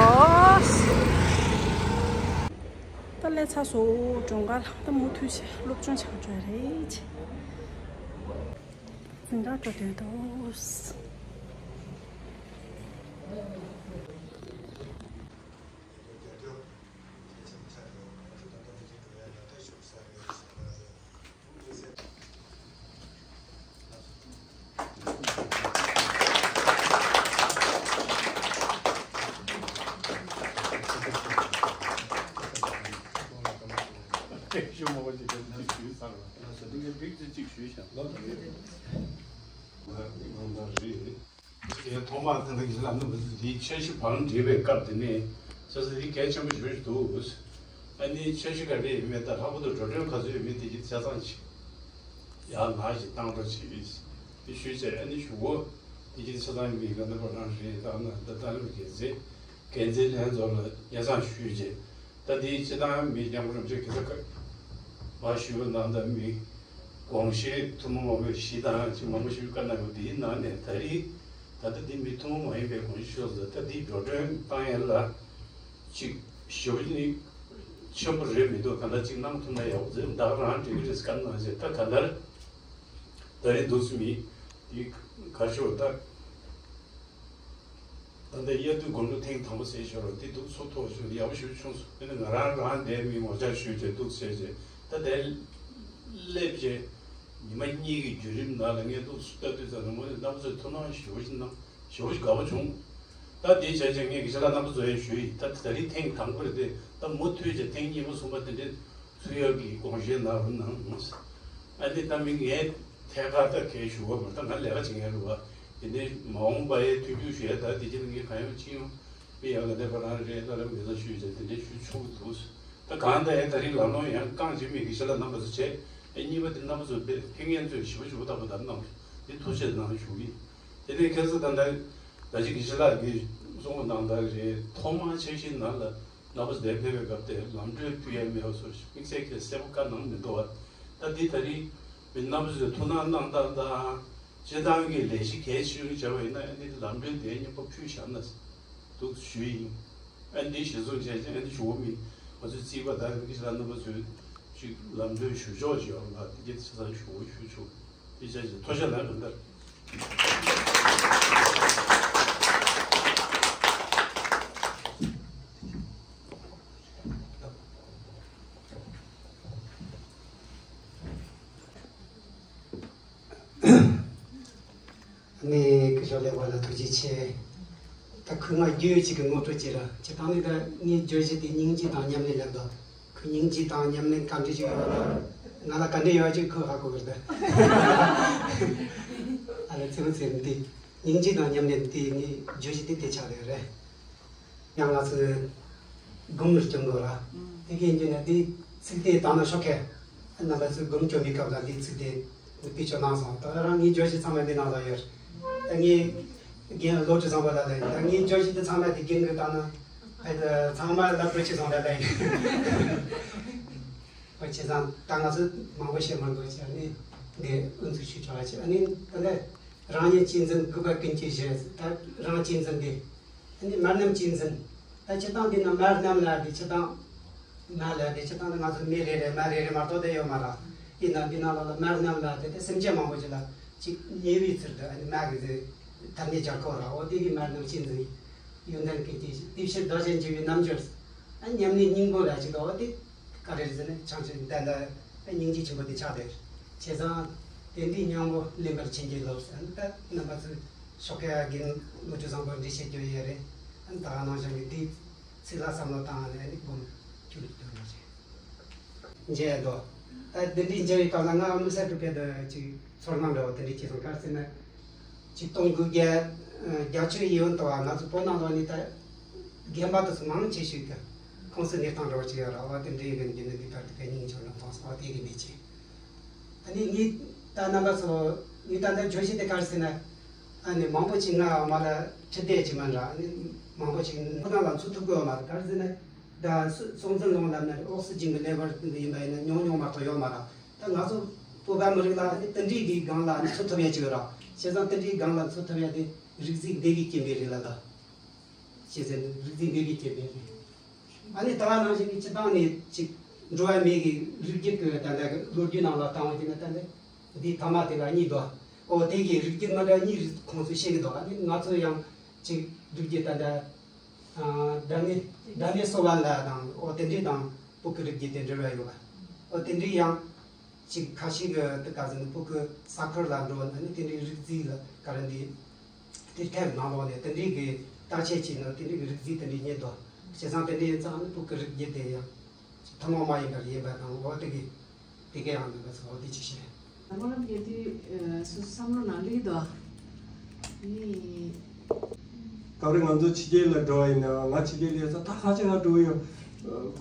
ད་ལས་ཚ་སོ་གྲོང་ཁ་ལ་ད་མུ་མཐུད་བྱས་སློབ་སྦྱོང་བྱ་འགྲོ་རེད། འཛིན་གྲྭ་འགྲོ་དོན་དུ། ཞུ་མ་པ་ཅིག་གཅིག་ཞུས་ཚར་བ། ལགས་སོ། འདི་གའི་བིག་ཙི་གཅིག་ཞུས་བཞག་ལགས་སོ། ཡང་ཐོག་མར་ད་ལྟ་གི་ལམ་ནུབ་འདི་འཆར་གཞི་བང་བསྒྲིགས་པའི་སྐབས་དེ་ནས་སོ་སོ་འདི་གལ་ཆེན་པོ་ཞེ་པོ་ཞིག་འདུག་ཨ་ནི་འཆར་གཞི་ག་རེ་ཡིན་མིན་ད་ལྷག་པར་དུ་འགྲོ་གྲོན་ག་ཚོད་ཡོད་མེད་དེ་གི་ཆ་ཚང་ཞིག་ཡར་ལངས་ཞིག་བཏང་རོགས་བྱེད། དེ་ཞུས་ཚེ་ཨ་ནི་ཞུ་གོ་དེ་གི་ཆ་ཚང་ཡིན་མིན་ག་འདི་པར་རང་རེད་ད་ན་ད་ད་ལོ་གལ་ཚེ་འགན་འཛིན་ལྷན་ཚོགས་ལ་སྙན་སེང་ཞུས་རྗེས། ད་དེའི་སྤྱི་བཏང་མི་རྒྱང་རིང་ཆེ་གེ་ས་ཁ་མ་ཞུས་པ་ནང་ད་མི་ དགོངས་བཞེད་ཐུན་མོང་མ་ཡིན་པའི་བཞི་དང་ཅིག་མང་པོ་ཞིག་བཀའ་གནང་ཡོད། དེའི་ནང་ནས་ད་རེས་ད་ལྟ་འདི་མི་ཐུན་མོང་མ་ཡིན་པའི་དགོངས་བཞེད་ཤོག་ཟེར། ད་འདི་འགྲོ་གྲོན་བཏང་ཡས་ལ་ཅིག་ཞེ་པོ་ནི་ཆེན་པོ་རེད་མི་འདུག་གང་ལྟར་ཅིག་གནང་ཐུབ་ན་ཡག་པོ་ཟེར། བདག་རང་འགྲིག་གི་རེད་བཀའ་གནང་བྱས། ད་གང་ལྟར་ད་རེས་འདུག་སེ་མི་འདི་ག་ཤོག་ད། ད་ལྟ་དབྱར་དུས་དགུན་ལོ་ཐེངས་དང་པོ་ཟེར་ཞོར་འདི་འདུག་ཚུགས་ཐུབ་ཞུ་ཡག་པོ་ཞུ་བྱུང་སོང་། དེ་ནི་ང་རང་རང་འདས་མི་ངོ་ཅག་ཞུས་བྱས་འདུག་ཟེར་བྱས་ད་དེ་སླེབས་བྱས་ཉི་མ་གཉིས་ཀྱི་བརྒྱུད་རིམ་ནང་ལ་ངས་འདུག་ལྟ་དུས་ཙམ་ནས་ངོ་ནས་རྣམ་པ་ཚོས་ཐུགས་སྣང་ཞེ་པོ་ཞིག་གནང་། ཞེ་པོ་ཞིག་དགའ་པོ་བྱུང་། ད་དེ་བྱས་བྱས་ངས་དགེ་བཤེས་ལགས་རྣམ་པ་ཚོ་ཡང་ཞུ་ཡིན། ད་དེ་ད་རིང་ཐེངས་དང་པོ་རེད་དེ། ད་མུ་མཐུད་བྱས་ཐེངས་གཉིས་པ་གསུམ་པ་དེ་འདྲའི་ཚུད་ཡག་གི་དགོངས་བཞེས་གནང་རོགས་གནང་། ཨ་ནི་ད་མི་ངས་ཐད་ཀར་ད་གས་ཞུ་བ་མ་རེད། ད་ང་ལས་ཀ་བྱེད་མཁན་རེད་བ། དེ་ནས་མ་འོངས་པ་ཡའི་མཐུན་འགྱུར་ཞུ་ཡ་ད་དེ་རྗེས་ལ་ངས་གང་ཡང་ཅི་ཡང་མི་ཡག་ག་དེ་པ་རང་རེད། ད་རེ་མི་ཚ་ཞུས་བྱས་དེ་འདྲའི་ཞུ་ཆོག་གི་འདུག་ད་གང་ད་ཡ་ད་རིང་ལམ་ལྷོང་ཡང་རྐང་གཅིག་མེད་ཀྱི་ཞེ་ལ་རྣམ་པ་ཚོ་བྱས། ཨེ་གཉིས་པ་དེ་རྣམ་པ་ཚོ་དཔེ་ཕན་ངན་ཚོས་ཞིབ་པ་ཞིབ་པ་ལྟ་བུ་ལྟར་གནང་རེད། འདི་ཐུགས་རྗེ་གནང་ཞུ་གི་ཡིན། དེ་ནས་ཁ་སང་ད་ལྟ་ད་ཅི་དགེ་བཤེས་ལགས་ཀྱིས་གསུང་གནང་སྟངས་རེད། ཐོག་མར་འཆར་གཞིའི་ནང་ལ་རྣམ་པ་ཚོ་དེར་ཕེབས་པའི་སྐབས་དེར་ལམ་གྲོན་ཕུལ་ཡ་མེད་པ་སོགས་དམིགས་བསལ་གྱི་གསལ་པོ་བཀའ་གནང་མི་འདུག་བ། ད་འདི་ད་རིང་མི་རྣམ་པ་ཚོས་ཐུགས་སྣང་གནང་སྟངས་དང་། སྤྱིར་བཏང་གི་ལས་གཞི་གལ་ཆེ་ཤོས་བྱ་བ་ཡིན་ན་ཨ་ནི་ལམ་གྲོན་དེ་མཉམ་པོ་ཕུལ་བཞག་ན་འདུག་ཞུ་ཡིན། ཨ་ནི་གཞི་བཟུང་བྱས་ཨ་ནི་ཞུ་བ་མི་ང་ཚོའི་རྩིས་པ་དང་དམིགས་བསལ་རྣམ་པ་ཚོས་ཅིག་ལམ་གྲོན་ཞུ་ཕྱོགས་ཅིག་ཡོད་པ་དེ་གྱི་ཆ་ཚང་ཞུ་བ་ཞུ་ཆོག་དེ་བྱས་ཀྱི་ཐོ་ཤ་ལ་གང་ལྟར། ནས་སྐུ་ཞབས་ལེགས་པ་ལ་ཐུགས་རྗེ་ཆེ། ད་ཁོས་ང་རྒྱུས་ཡོད་ཅིག་གི་ངོ་སྤྲོད་ཅིག་ར་ཅི་ད་ནི་ད་ངའི་བརྗོད་གཞི་དེ་སྙིང་རྗེ་དང་མཉམ་ལས་ལབ་དོ། ཁོས་སྙིང་རྗེ་དང་མཉམ་ལས་ག་འདྲ་ཞིག་ཡོད་ན་ང་ལ་ག་འདྲ་ཡོད་ཅིག་ཁོས་ཧ་གོ་གི་རེད། ཨ་ལ་ཚེ་བ་ཚེ་རིང་དེ་སྙིང་རྗེ་དང་མཉམ་ལས་དེ་ངའི་བརྗོད་གཞི་དེ་དེ་ཆགས་ཡོད་རེད། ཡང་ང་ཚོས་སྒོམ་སྐྱོང་དགོས་ར། དེ་གའི་འདི་ནས་འདི་ཚིག་དེ་བཏང་ན་ཤོག་ཁེ། རྣམ་པ་ཚོས་སྒོམ་སྐྱོང་བའི་སྐབས་ལ་འདི་ཚིག་དེ་འདི་བེད་སྤྱོད་གནང་སོང་། ད་རང་ངའི་བརྗོད་གཞི་ཚང་མ་འདི་ནང་ལ་ཡོད། ད་ངའི་རྒན་བློ་གྲོས་བཟང་པོ་ལ་ལ་ཡིན། ད་ངའི་བརྗོད་གཞི་འདི་ཚང་མ་འདི་རྒན་གྱིས་བཏང་ན་ཨ་ད་ཚང་མ་ལ་བློ་གྲོས་བཟང་ལ་ལ་ཡིན། བྱས་ཙང་ད་ང་ཚོས་མང་པོ་བཤད་མ་དགོས་བྱས་ནས་འདི་ཨུ་ཚུགས་ཞུ་ཆོག་ལ་བྱས་ཨ་ནི་ད་ལས་རང་ཉིད་གཅེས་འཛིན་དགོས་པ་ཀུན་གྱི་གཞི། ད་རང་གཅེས་འཛིན་འདི། ཨ་ནི་མར་རྣམས་གཅེས་འཛིན། ད་སྤྱིར་བཏང་འདི་ན་མར་རྣམས་ལ་དེ་སྤྱིར་བཏང་མར་ལ་དེ་སྤྱིར་བཏང་ང་ཚོ་མི་རེ་རེ་མར་རེ་རེ་མ་གཏོགས་དེ་ཡོད་མ་རེད། ཡིན་ན་འདི་ནང་ལོགས་ལ་མར་རྣམས་ལ་དེ་དེ་སེམས་ཅན་མང་པོ་ཞིག་ལ་ཅིག་ཉེ་བའི་ཚུལ་དུ་ཨ་ནི་མར་གི་དེ་ཐ་སྙད་སྦྱར་གོ་ར། འོ་དེ་གི་མར་རྣམས་གཅེས་འཛིན་ཡོན་ཏན་ཀུན་གྱི་དེ་ཕྱིར་རྡོ་རྗེ་འཇུག་པའི་རྣལ་འབྱོར། ཨ་ཉམས་ལེན་སྙིང་པོ་ལ་ཅིག་འོ་དེ། ག་རེ་རེད་ཟེར་ན་བྱང་ཆུབ་ཏན་ཏན་སྙིང་རྗེ་ཆེན་པོ་དེ་ཆགས་བསྡད། བྱས་ཙང་དེ་འདྲའི་སྙིང་པོ་ལེན་པར་བྱིན་གྱིས་རློབས་ཟེར་ན་ད་རྣམ་པ་ཚོས་ཤོག་ཁ་རྒན་བློ་གྲོས་བཟང་པོ་འདྲི་བཤད་རྒྱུ་ཡོད་རེད། ད་ག་ནང་བཞིན་གྱི་འདི་ཚིག་ལ་བསམ་བློ་བཏང་ནས་ནི་སྒོམ་ཁྱོད་ཀྱི་དོན་ལ་བྱེད། མཇལ་འདུག་ད་འདི་འདྲའི་མཇལ་བའི་སྐབས་ལ་ང་དམིགས་བསལ་གྱི་དཔེ་དུ་ཅིག་ཚོར་སྣང་འདྲ་བོ་དེ་འདྲའི་སྐྱེས་སོང་། ག་རེ་ཟེར་ན། ཆིག་སྟོང་དགུ་བརྒྱ་བརྒྱད་ཅུ་ཡི་སྔོན་དུ་བ་ང་ཚོ་བོད་ནང་ལོགས་ནས་ད་རྒན་པ་དེ་ཚོ་མང་ཆེ་ཤོས་ཀྱི་ཁོངས་སུ་གནས་སྟངས་འདྲ་བོ་ཅིག་ཡོད་ར་བ། དེ་འདྲའི་གི་འདི་ནི་འདི་ལྟར་དུ་ཕན་སྙིང་ཆུང་རུ་མཐོང་སོང་བ་དེ་གི་མེད་ཅིང་། ཨ་ནི་ངས་ད་རྣམ་པ་ཚོ་ངས་ད་ལྟ་བརྗོད་གཞི་དེ་ག་རེ་ཟེར་ན། ཨ་ནི་མང་པོ་ཅིག་ང་མ་ལ་ཁྲིད་བསྡད་ཅིག་མིན་ར། ཨ་ནི་མང་པོ་ཅིག་ཁོ་ན་ལ་ཚུད་ཐུབ་དགོས་མ་རེད། ག་རེ་ཟེར་ན་ད་སྲོང་བཙན་སློབ་དཔོན་ལབ་ན་རེད། ཨོག་སི་ཇན་གྱི་ལེ་བར་ཡིན་པ་ཡིན་ན་ཉུང་ཉུང་མ་གཏོགས་ཡོད་མ་རེད། ད་ང་ཚོ་བོད་པ་མི་རིགས་ལ་ནི་དེ་འདྲའི་གི་སྒང་ལ་ནི་ཚུད་ཐུབ་ཡ་ཅིག་ཡོད་ར། བྱས་ཙང་དེ་འདྲའི་སྒང་ལ་ཚུད་ཐུབ་ཡ་དེ་རིག་རྩལ་འདི་གི་རྐྱེན་པས་རེད་ལ་ད། བྱས་ཙང་རིག་རྩལ་འདི་གི་རྐྱེན་པས་རེད། ཨ་ནི་ད་ག་ནང་བཞིན་གྱི་སྤྱིར་བཏང་ནས་ཅིག་འགྲོ་བ་མི་གི་རིགས་རྒྱུད་ཀྱི་ད་ལྟ་གི་ལོ་རྒྱུས་ནང་ལ་བཏང་བ་ཅིག་ན་ད་ལྟ་འདི་ཐ་མ་དེ་ལ་གཉིས་འདུག་ཨོ་དེ་གི་རིགས་རྒྱུད་མ་འདྲ་གཉིས་ཁོངས་སུ་བཤད་གི་འདུག་ཨ་ནི་ང་ཚོ་ཡང་ཅིག་རིགས་རྒྱུད་ད་ལྟ། ཨ་ཌ་ནི་ཌ་ནི་སོ་ཝན་ལ་དང་ཨོ་དེ་འདྲའི་དང་བོད་ཀྱི་རིགས་རྒྱུད་དེ་འབྲེལ་བ་ཡོད་པ། ཨོ་དེ་འདྲའི་ཡང་ཅིག་ཁ་ཤས་ཀྱི་དེ་ག་ཟེར་ན་བོད་ཀྱི་ས་ཁུལ་ལ་འགྲོ་ན་ནི་དེ་འདྲའི་རིགས་རྫས་ལ་ག་རེ་འདི་དེ་ཐད་ནང་ལོགས་ནས་དེ་འདྲའི་གི་བརྟག་དཔྱད་བྱས་ན་དེ་འདྲའི་གི་རིགས་རྫས་དེ་འདྲའི་རྙེད་འདུག་བྱས་ཙང་དེ་འདྲའི་ཡིན་ཙང་ནི་བོད་ཀྱི་རིགས་རྒྱུད་དེ་ཡང་ཅིག་ཐུན་མོང་མ་ཡིན་པར་ཡིན་པ་དང་ཨོ་དེ་གི་དེ་ག་ཡང་མིན་པ་ཚོ་ཨོ་དེ་ཅིག་བཤད། སྨོན་ལམ་རྒྱས་དུས་སོ་སོ་བསམ་བློ་ནང་སླེབས་འདུག་ཨ་ནི། སྐབས་རེ་ང་ཚོ་ཕྱི་རྒྱལ་ལ་འགྲོ་བ་ཡིན་ན་ང་ཕྱི་རྒྱལ་ལ་ཡོད་ས་ད་ཁ་ཆེ་ང་འགྲོ་གི་ཡོད།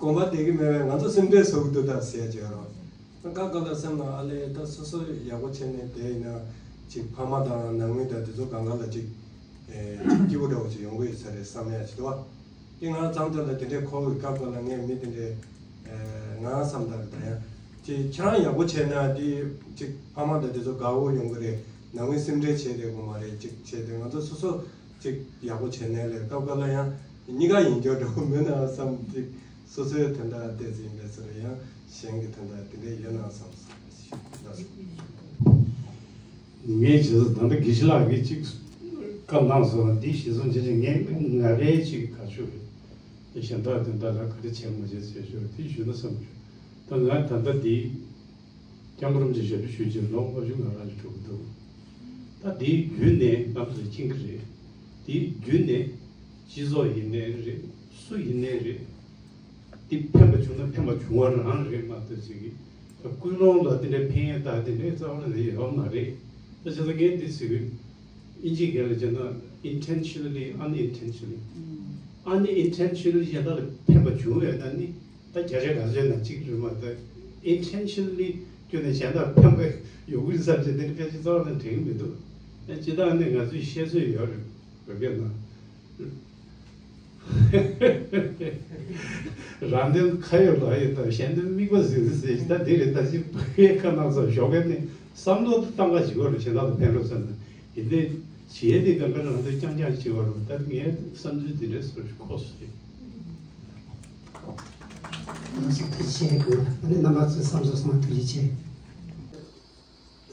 གོམ་པ་བདེ་གི་མེད་པས་ང་ཚོ་སེམས་ཁྲལ་བཟོ་གི་འདུག་ད་ཟེར་ཡ་ཅིག་ཡོད་རེད། ང་ག་ག་ལ་སེམས་ནང་ཨ་ལས་ད་སོ་སོ་ཡག་པོ་བྱས་ནས་བསྡད་ཡིན་ན་ཅིག་ཕ་མ་དང་ནང་མི་དང་དེ་ཚོ་གང་ག་ལ་ཅིག་ཅིག་སྐྱིད་པོ་འདྲ་བོ་ཅིག་ཡོང་གི་ཡོད་ས་རེད་བསམ་ཡ་ཅིག་འདུག་བ། དེ་ང་མཚམས་དེ་ལ་དེ་འདྲའི་ཁོ་བོའི་སྐབས་ལ་ངས་མི་དེ་འདྲའི་ང་བསམ་ད་ད་ཡང་ ཅིག་ཁྱེད་རང་ཡག་པོ་བྱས་ན་དེ་ཅིག་ཕ་མ་དང་དེ་ཚོ་དགའ་བོ་ཡོང་གི་རེད། ནང་མི་སེམས་ཁྲལ་བྱེད་བསྡད་དགོས་མ་རེད། ཅིག་བྱས་ཏེ་ང་ཚོ་སོ་སོ་ཅིག་ཡག་པོ་བྱས་ནས་ལས་སྐབས་འགའ་ལ་ཡང་གཉིས་ཀ་ཡིན་རྒྱུ་འགྲོ་གི་མེད་ན་བསམ། ཅིག་སོ་སོའི་དོན་དག་བལྟས་ཚེ་ཡིན་པས་ཟེར། ཡང་གཞན་གྱི་དོན་དག་དེ་འདྲས་ཡོད་ན་བསམ། ལགས་སོ། ངས་བྱས་ཙང་ད་ལྟ་དགེ་བཤེས་ལགས་ཀྱིས་ཅིག་བཀའ་གནང་སོང་། འདི་གཞི་བཟུང་བྱས་ཙང་ངས་ང་རའི་ཅིག་ག་ཆོད་རེད། གཞན་དག་དོན་དག་ལ་ག་རེ་བྱས་མ་བྱས་ཟེར་ཞོར་དེ་ཞུ་ན་བསམ་བྱུང་། ད་ང་ད་ལྟ་འདི་སྐྱབས་མགོན་རིན་པོ་ཆེ་ཞབས་ཕྱི་ཞུ་རྒྱུར་ལོ་ལྔ་བཅུ་ང་རང་ལ་འགྲོ་གི་འདུག་ད་འདིའི་བརྒྱུད་ནས་ང་ཚོ་ལ་མཁྱེན་གྱི་རེད། འདིའི་བརྒྱུད་ནས་སྤྱི་ཚོགས་ཡིན་ནའི་རེད། སུ་ཡིན་ནའི་རེད། འདི་ཕན་པ་བྱུང་ན་ཕན་པ་བྱུང་བ་རང་རེད་མ་གཏོགས་ཅིག་གི་ད་ཀུན་སློང་ལ་དེ་འདྲའི་ཕན་ཡོན་དང་དེ་འདྲའི་རྩ་བ་ནས་ཡོད་མ་རེད། ད་བྱས་ཙང་ངས་འདི་ཟེར་གི། ཨིན་ཇི་སྐད་ལ་བྱས་ན་intentionally unintentionally། unintentionally གཞན་དག་ལ་ཕན་པ་བྱུང་ཡོད་ན་ནི་ད་བརྒྱ་ཆ་ག་ཚོད་ན་གཅིག་རེད་མ་གཏོགས། intentionally བསྐྱོན་ནས་གཞན་དག་ཕན་པ་ཡོང་གི་རེད་བསམ་བྱས་དེ་འདྲ་ཕལ་ཆེར་རྩ་བ་ནས་དྲན་གི་མི་འདུག་ཨ་སྤྱིར་བཏང་ནི་ང་ཚོས་བཤད་སྲོལ་ཡོད་རེད། བོད་སྐད་ནང་། རང་དོན་ཁ་ཡོད་ལག་ཡོད་དང་གཞན་དོན་མིག་པ་ཟིན་ཟིན་ཟེར་ཞིག་ད་དེ་རེད། ད་ཅི་བོད་སྐད་ཁ་ནང་ཚོ་ཞོགས་ཀས་ནས་བསམ་བློ་བཏང་ག་ཞིག་གོ་རེད། གཞན་དག་ལ་ཕན་རོགས་བསམ་ན་ཡིན་ཏེ། བྱེད་དེ་གང་ག་རང་དོན་རྐྱང་རྐྱང་ཞིག་བར་རོ། ད་ངའི་བསམ་ཚུལ་དེ་འདྲའི་བཟོ་ཞིག་ཁོ་སུ་རེད། ཞིག་ཐུགས་རྗེ་ཆེ། ཨ་ནི་རྣམ་པ་ཚོའི་བསམ་ཚུལ་གསུང་བ་ཐུགས་རྗེ་ཆེ།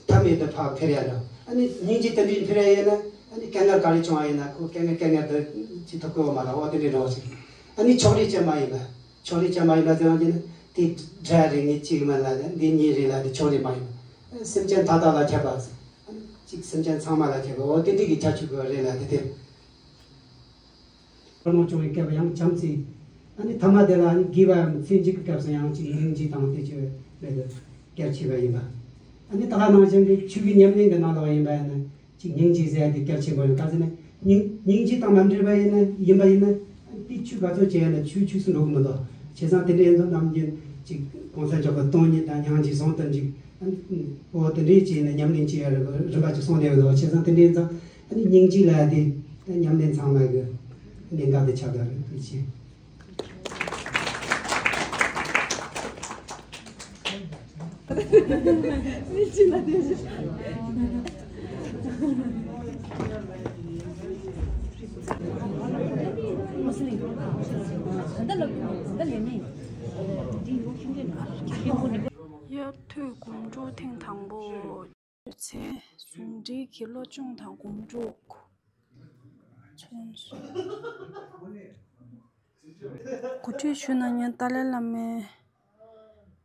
ཐབས་མེད་དུ་ཕར་འཕུར་ཡ་འགྲོ། ཨ་ནི་སྙིང་རྗེ་དེ་འདྲའི་འཕུར་ཡ་ཡིན་ན་ཨ་ནི་དཀའ་ངལ་ག་རེ་བྱུང་བ་ཡིན་ན་ཁོ་དཀའ་ངལ་དཀའ་ངལ་དུ་ཅི་ཐུབ་ཀི་བ་མ་ལ་འོ་དེ་འདྲའི་འགྲོ་ཞིག་ཨ་ནི་ཕྱོགས་རིས་ཅན་མ་ཡིན་པ། ཕྱོགས་རིས་ཅན་མ་ཡིན་པ་ཟེར་བ་ཡིན་ན་དེ་དགྲ་རེད་ངས་གཅིག་མ་ལ་འདི་གཉིས་རེད་ལ་དེ་ཕྱོགས་རིས་མ་ཡིན་པ། སེམས་ཅན་མཐའ་དག་ལ་ཁྱབ་པ། ཨ་ནི་གཅིག་སེམས་ཅན་ཚང་མ་ལ་ཁྱབ་པ་འོ་དེ་འདྲའི་གི་ཁྱབ་ཆུ་གི་རེད་ལ་དེ་དེ། ཁོ་རང་སྐྱོང་བའི་སྐབས་ཡང་བྱམས་བརྩེ། ཨ་ནི་ཐ་མ་དེ་ལ་ཨ་ནི་དགེ་བའམ་ཚེ་འཇིག་གི་སྐབས་སུ་ཡང་ཅིག་སྙིང་རྗེ་དང་དེ་ཅི་མེད་དུ་གལ་ཆེ་བ་ཡིན་པ། ཨ་ནི་ད་ག་ནང་བཞིན་གྱི་ཆོས་ཀྱི་ཉམས་ལེན་གྱི་ནང་ལ་ཡིན་པ་ཡིན་ན་ཅིག་སྙིང་རྗེ་ཟེར་ཡ་དེ་གལ་ཆེན་པོ་ཡིན། ག་ཟེར་ན་སྙིང་སྙིང་རྗེ་དང་མ་འབྲེལ་བ་ཡིན་ན་ཡིན་པ་ཡིན་ན་དེ་ཆོས་ག་ཚོད་བྱས་ཡིན་ན་ཆོས་ཆོས་སུ་འགྲོ་གི་མི་འདུག་བྱས་ཙང་དེ་འདྲའི་ཡིན་ཙང་ནམ་རྒྱུན་ཅིག་གོང་ས་མཆོག་གི་སྟོང་ཉིད་དང་སྙིང་རྗེ་ཟུང་དུ་འཇུག་འོ་དེ་འདྲའི་བྱས་ནས་ཉམས་ལེན་བྱེད་ཡ་རིམ་པ་ཅིག་གསུངས་བསྡད་ཡོད་འདུག་བྱས་ཙང་དེ་འདྲའི་ཡིན་ཙང་། ཨ་ནི་སྙིང་རྗེ་ལབ་ཡ་དེ་ད་ཉམས་ལེན་ཚང་མ་གི་གནད་འགག་དེ་ཆགས་བསྡད་རེད། ཐུགས་རྗེ་ཆེ། དབྱར་དུས་དགོང་དྲོ་ཐེངས་དང་པོ། ཚེས་ཟུང་འབྲེལ་གྱི་སློབ་སྦྱོང་དང་དགོང་དྲོ་ཚོགས་འདུ། གོ་སྒྲིག་ཞུ་གནང་མཁན་ཏཱ་ལའི་བླ་མའི་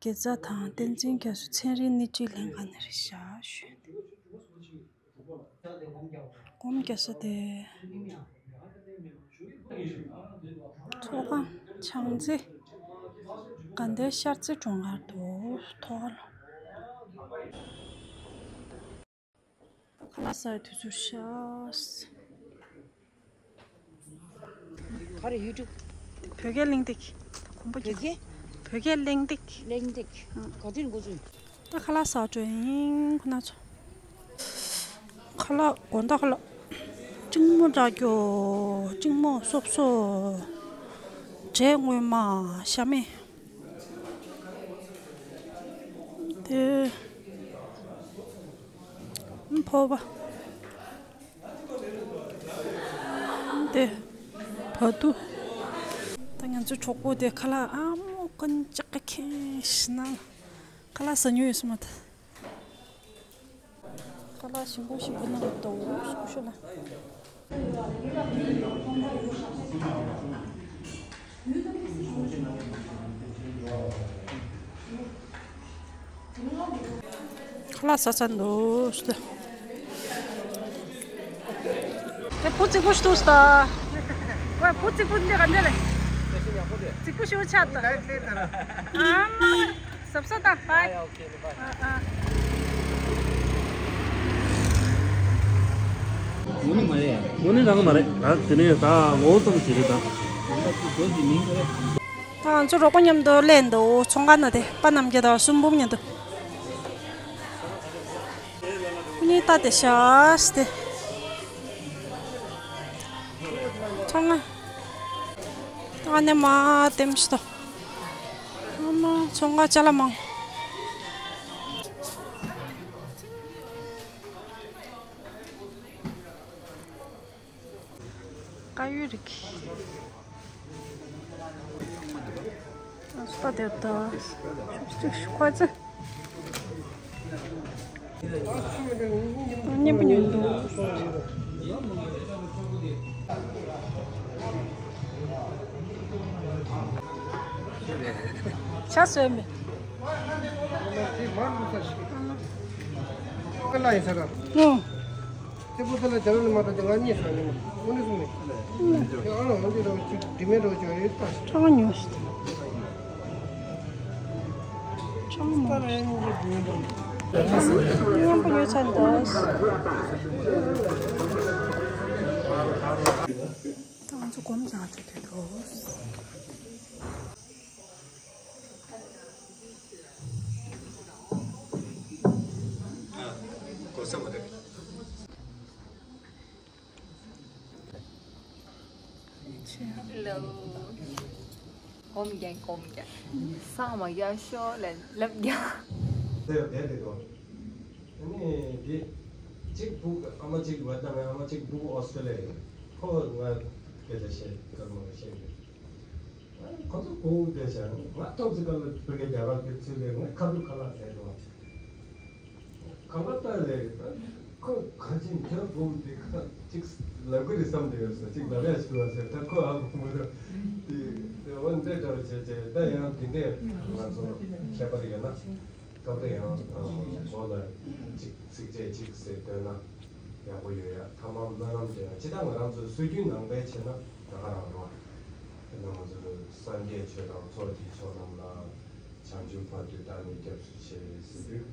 དགེ་རྩ་དང་བསྟན་འཛིན་རྒྱ་མཚོ་ཚན་རིག་སྣེ་ཁྲིད་ལྷན་ཁང་ནས་རེད་ཤག་ཞུ། སྒོམ་རྒྱག་ས་དེ། ཐོག་ཁང་བྱང་རྩེ། དགའ་ལྡན་ཤར་རྩེ་གྲོང་ཁྱེར་དུ་ཐོག་ཁང་། ཁ་ལག་ཟ་བའི་དུས་ཚོད་ཤག་ག་རེ་ཡུ་ཊུབ། བོད་སྐད་གླེང་སྟེགས། གོམ་པ་བོད་སྐད། བོད་སྐད་གླེང་སྟེགས། གླེང་སྟེགས། ཨང་། ག་དུས་འགོ་ཚུགས། ད་ཁ་ལག་ཟ་འགྲོ་ཡིན་ཁོ་ན་ཚོ། ཁ་ལག་དགོང་དག་ཁ་ལག་གཅིག་མོ་འདྲ་རྒྱོ། གཅིག་མོ་སོབ་སོབ། འབྲས་སྔོན་མ་ཤ་མེད། དེ། ཕོར་པ། དེ། བ་དུ། ད་ང་ཚོའི་གྲོགས་པོ་དེ་ཁ་ལག་ཨ་མོ་ཀུན་ཅག་གི་ཁེངས་ཤིག་ན། ཁ་ལག་ཟ་མྱོང་ཡོད་སོང་མ་ད། ཁ་ལག་ཞིམ་པོ་ཞིམ་པོ་གནང་གི་འདུག་སྐུ་ཞབས་ལགས། ཁ་ལག་ཟ་ཚར་འདུག་ཟེར། ཨེ་བུ་རྫིག་པོ་ཞིག་འདུག་ཟེར། ཨེ་བུ་རྫིག་པོ་འདི་ག་འདྲ་རེད། རྫིག་པོ་ཞིག་ཆགས་འདུག་ཨ་མ། གཟབ་གཟབ་དང་བྷའི། དངོས་གནས་མ་རེད། དངོས་གནས་རང་མ་རེད། ད་དེ་ནས་ད་ངོ་བོ་ཙམ་ཞིག་རེད་ད། ད་ང་ཚོ་རོགས་པ་མཉམ་དུ་སླེབས་འདུག་ཚོང་ཁང་ནང་དེ་པ་རྣམ་རྒྱལ་དང་གསུམ་འབུམ་མཉམ་དུ། ཁོ་གཉིས་ལྟ་དེ་ཤ་སྟེ། ཚོང་ཁང་། ད་ནས་མ་དེམ་ཞིག་ཏོ། ཨ་མ་ཚོང་ཁང་ཅ་ལག་མང་། ཡོད་རིགས། སུ་པ་དེ་ད་ཤུགས་ཤུགས་ཁོ་ཚོ། སྙན་པོ་ཉོས་འདུག་ཆ་སོས་མེད། ཀ་ལ་ཡིན་ས་ར། ཨུ། དེ་པོ་ཏ་ལ་རྒྱ་ལ་ནི་མ་ཏྲ་ཅི་ང་གཉིས་ས་ནི་མ་ནི་སུ་ནི། ཨ་ལ་འོན་ཏེ་རོ་ཅིག་དྲི་མེད་རོ་ཅོ་ཡོད་ཏ། ཁྲག་ཉོས་ཤི། ཁྲག་མ་ཉོས་པོ་ཉོས་ཚར་འདུག་ད་ང་ཚོ་སྒོམ་རྒྱག་ཆོག་དེ་འདུག་གོ་ས་མ་རེད། ལོ། སྒོམ་རྒྱག་སྒོམ་རྒྱག་སངས་མ་རྒྱག་ཤོག་ལབ་ལབ་རྒྱག་དེ་དེ་དེ་དོ། ཨ་ནི་དེ་གཅིག་བུ་ཨ་མ་གཅིག་བ་དམ་ཨ་མ་གཅིག་བུ་ཨོ་སི་ཀྲེ་ལི་ཡ་ཡོད། ཁོ་ང་སྐད་ཆ་བཤད་སྐར་མ་བཤད་ཡོད། ཁོ་ཚོ་གོ་བསྡད་བྱས་ང་ཐོབ་ཚེ་སྐབས་ལ་བོད་སྐད་རྒྱ་གར་སྐད་ཚུལ་ལས་ང་ཁ་ཐུག་ཁ་ལག་བསྡད་འགྲོ། ཁ་ལག་ལྟ་ལས་ཁོ་ག་ཅིག་ཁྱོད་གོ་བསྡད་ཁ་ཅིག་ལབ་གི་རེད་བསམ་བསྡད་ཡོད་ས་ཅིག་ལབ་ཡ་ཞུ་བ་ཟེར་ད་ཁོ་ཨ་གོ་མ་རེད། དེ་དེ་འོ་འདྲ་འདྲ་བ་བྱས་བྱས་ད་ཡང་དེ་འདྲས་ང་ཚོ་ཁྱད་པར་ཡོད་ན་སྐབས་རེ་ཡང་གོ་ལ་ཅིག་ཚིགས་བཅད་ཅིག་ཟེར་འདོད་ན། ཡག་པོ་ཡོད་ཡ། ཐ་མག་སྨོན་ལམ་དེ་ཡང་ཅི་ལྟར་ང་རང་ཚོའི་སྲོལ་རྒྱུན་ནང་པའི་བྱས་ན་ད་ག་རང་རེད་བ། དེ་ནང་ང་ཚོའི་སངས་རྒྱས་ཆོས་དང་ཚོགས་ཀྱི་མཆོག་རྣམས་ལ། བྱང་ཆུབ་བར་དུ་བདག་ནི་སྐྱབས་སུ་མཆི་ཟེར་དུས།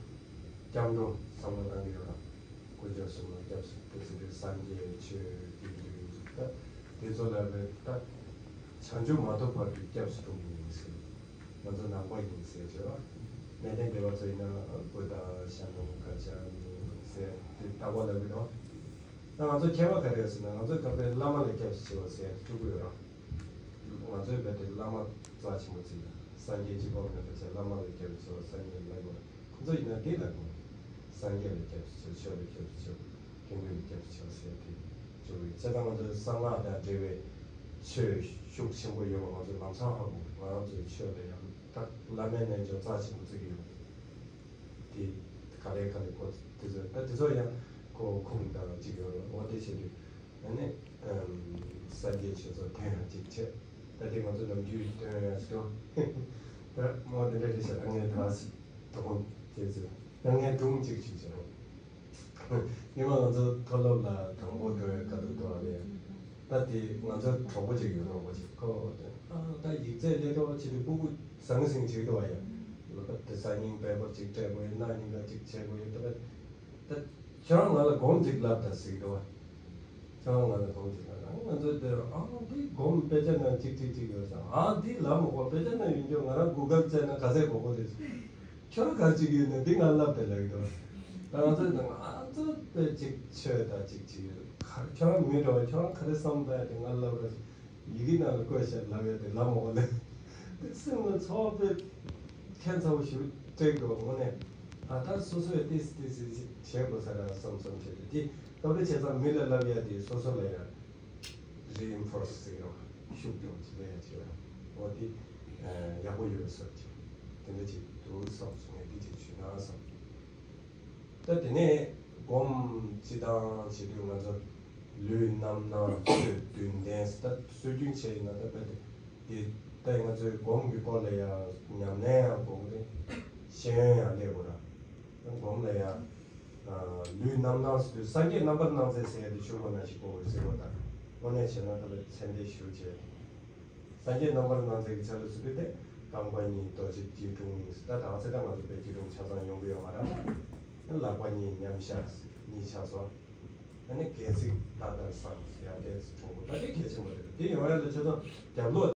སྐྱབས་འགྲོ་བསམ་བློ་བཏང་གི་ཡོད་ར། དཀོན་མཆོག་གསུམ་ལ་སྐྱབས་སུ་མཆི་ཟེར་དུས་སངས་རྒྱས་ཆོས་དགེ་འདུན་ད་དེ་ཚོ་ལ་རེད་ད། བྱང་ཆུབ་མ་ཐོབ་བར་དུ་སྐྱབས་སུ་འགྲོ་མི་ཡིན་ཟེར། ང་ཚོ་ནང་པ་ཡིན་ཟེར་བྱས་པ། གནས་བརྟན་སྡེ་པ་ཚོ་ཡིན་ན་བོད་དང་ཤར་ནུབ་ག་ཆ་ནི་ཟེར་དེ་ལྟ་བ་ལབ་ཀྱི་འདུག་ད་ང་ཚོ་ཁྱད་པར་ག་རེ་ཡོད་ཟེར་ན་ང་ཚོའི་སྐབས་རེ་བླ་མ་ལ་སྐྱབས་སུ་མཆི་བ་ཟེར་བཅུག་གི་ཡོད་ར། ང་ཚོའི་བོད་དེ་བླ་མ་རྩ་ཆེན་པོ་བརྩི་ཡ། སངས་རྒྱས་གཅིག་པོ་མེད་པ་བྱས་བླ་མ་ལ་སྐྱབས་སུ་མཆི་བ་སངས་རྒྱས་ལ་ཡོད། ཁོ་ཚོ་ཡིན་ན་དེ་ལ་དགོངས། སངས་རྒྱས་ལ་སྐྱབས་སུ་མཆི། ཆོས་ལ་སྐྱབས་སུ་མཆི། དགེ་འདུན་ལ་སྐྱབས་སུ་མཆི་ཟེར་དེ་བཅུག་ཡོད། བྱས་ཙང་ང་ཚོའི་གསང་སྔགས་དང་འབྲེལ་བའི་ཆོས་ཤུགས་ཆེན་པོ་ཡོད་པ་ང་ཚོ་ལམ་སང་ཧ་གོ། ང་རང་ཚོའི་ཆོས་ལ་ཡང་ད་བླ་མའི་རྣལ་འབྱོར་རྩ་ཆེན་པོ་བརྩི་གི་ཡོད། དེ་ག་ལེ་ག་ལེ་གོ་དེ་ཚོ་ད་དེ་ཚོ་ཡང་གོ་ཁུངས་དང་གཅིག་ཡོད་རེད། འོ་དེ་བྱེད་དུས་ཨ་ནི་སངས་རྒྱས་ཆོས་ཚོགས་ཐེངས་ཡང་གཅིག་བྱས། ད་དེ་ང་ཚོ་ནམ་རྒྱུན་སྟོན་ཡང་སྟོན། ད་མོ་དེ་འདྲ་རེད་ཤག་ད་ངས་ད་སི་དོ་དགོང་དེ་ཚོ་ད་ངས་སྒྲུང་གཅིག་ཞུས་བྱས་རོགས། སྔོན་མ་ང་ཚོ་མཐོ་སློབ་ལ་དང་པོ་འགྲོ་བའི་སྐབས་དུ་འགྲོ་བ་རེད། ད་དེ་ང་ཚོ་གྲོགས་པོ་ཅིག་ཡོད་རོགས་པ་ཅིག་ཁོ་ཨ་ད་ཡིག་ཚད་ལས་ཀ་བ་ཆེ་དུས་སྤུ་གུ་ཟང་ཟིང་བྱེད་འགྲོ་བ་ཡ། ལོ་ད་དེ་སང་ཉིན་པེ་པར་ཅིག་སྤྲད་དགོས་ཡ། གནངས་ཉིན་ཀ་ཅིག་བྱེད་དགོས་ཡ། ད་ད་ཁྱོད་རང་ང་ལ་སྒོམ་ཅིག་ལབ་དང་ཟེར་འགྲོ་བ། ཁྱོད་རང་ང་ལ་སྒོམ་ཅིག་ལབ་དང་ང་ཚོ་དེ་ཨ་འདི་སྒོམ་དཔེ་ཆ་ནང་ཅིག་ཅིག་ཅིག་ཡོད་ས། ཨ་འདི་ལབ་མ་གོ། དཔེ་ཆ་ནང་ཡོད་རྒྱུ་ང་རང་གུ་གལ་བཙལ་ན་ག་ཚད་གོ་གོ་རེད། ཁྱོད་རང་ག་རེ་བྱེད་ཀྱི་ཡོད་ན་འདི་ང་ལབ་དེ་ལབ་ཀྱི་འདུག་ད་ང་ཚོས་ང་ཚོ་དཔེ་ཅིག་ཆོས་དང་ཅིག་ཅིག་ཡོད། ཁ་ཁྱོད་རང་མི་འདྲ་བ་ཁྱོད་རང་ག་རེ་བསམ་པ་དེ་ང་ལབ་ར། ཡི་གེ་ནང་ལ་བཀོད་བཞག་ལབ་ཡ་དེ་ལབ་མ་གོ་ལེ། དེ་སེམས་ལ་ཚོར་བ་དཔེ་ཁྱད་མཚར་པོ་ཞིག་སྤྲད་འདུག་དངོས་གནས། ད་ལྟ་སོ་སོས་ཏིས་ཏིས་བྱེད་དགོས་ས་ར་བསམ་བསམ་བྱས་ཏེ་དེ་སྐབས་རེ་བྱས་ཙང་མི་ལ་ལབ་ཡ་དེ་སོ་སོ་ལ་ཡ། རི་ཨིན་ཕོར་སི་ཟེར་གྱི་རེད་བ། ཤུགས་སྦྱོང་བྱེད་ལས་ཡ་བྱེད་པ། འོ་དེ་ཡག་པོ་ཡོད་ཟེར་གྱི། དེ་འདྲ་ཅིག་འདུག་བསམ་སོང་། ངས་འདི་ཅིག་ཞུས་ན་བསམ། ད་དེ་ནས་སྒོམ་སྤྱི་བཏང་བྱེད་དུས་ང་ཚོ་ལུས་རྣམ་སྣང་ཆོས་བདུན་ལྡན་ཟེར། ད་སྲོལ་རྒྱུན་བྱས་ཡིན་ན་ད་ད་དེ་ད་ང་ཚོའི་སྒོམ་གྱི་སྐོར་ལ་ཡང་ཉམས་ལེན་ཡང་དགོས་ཀྱི་རེད། ཤེས་ཡོན་ཡང་སླེབས་དགོས་ར། སྒོམ་ལ་ཡང་ལུས་རྣམ་སྣང་ཟེར་དུས་སངས་རྒྱས་རྣམ་པར་སྣང་མཛད་ཟེར་ཡ་དེ་ཞུ་དགོས་ན་ཞིག་དགོས་ཀྱི་ཟེར་བ་དང་། དངོས་གནས་བྱས་ན་ད་ལ་ཚད་ལྡན་ཞུ་བྱས། སངས་རྒྱས་རྣམ་པར་སྣང་མཛད་ཀྱི་ཆ་ལ་ཟེར་དུས་དེ་རྐང་པ་གཉིས་རྡོ་རྗེ་སྐྱིལ་ཀྲུང་གཉིས། ད་ད་ཚེ་ད་ང་ཚོ་དཔེ་སྐྱིལ་ཀྲུང་ཆ་ཚང་ཡོང་གི་ཡོད་མ་རེད། ལག་པ་གཉིས་མཉམ་བཞག་གཉིས་ཆགས་སོང་། ཨ་ནི་སྒལ་ཚིགས་ལྟ་ལྟར་བསྲང་ཡ་དེ་གྲོགས་པོ་ད་དེ་གལ་ཆེན་པོ་རེད། དེ་ཡོང་ཡ་ལ་ཆ་ཚང་རྒྱབ་ལོགས།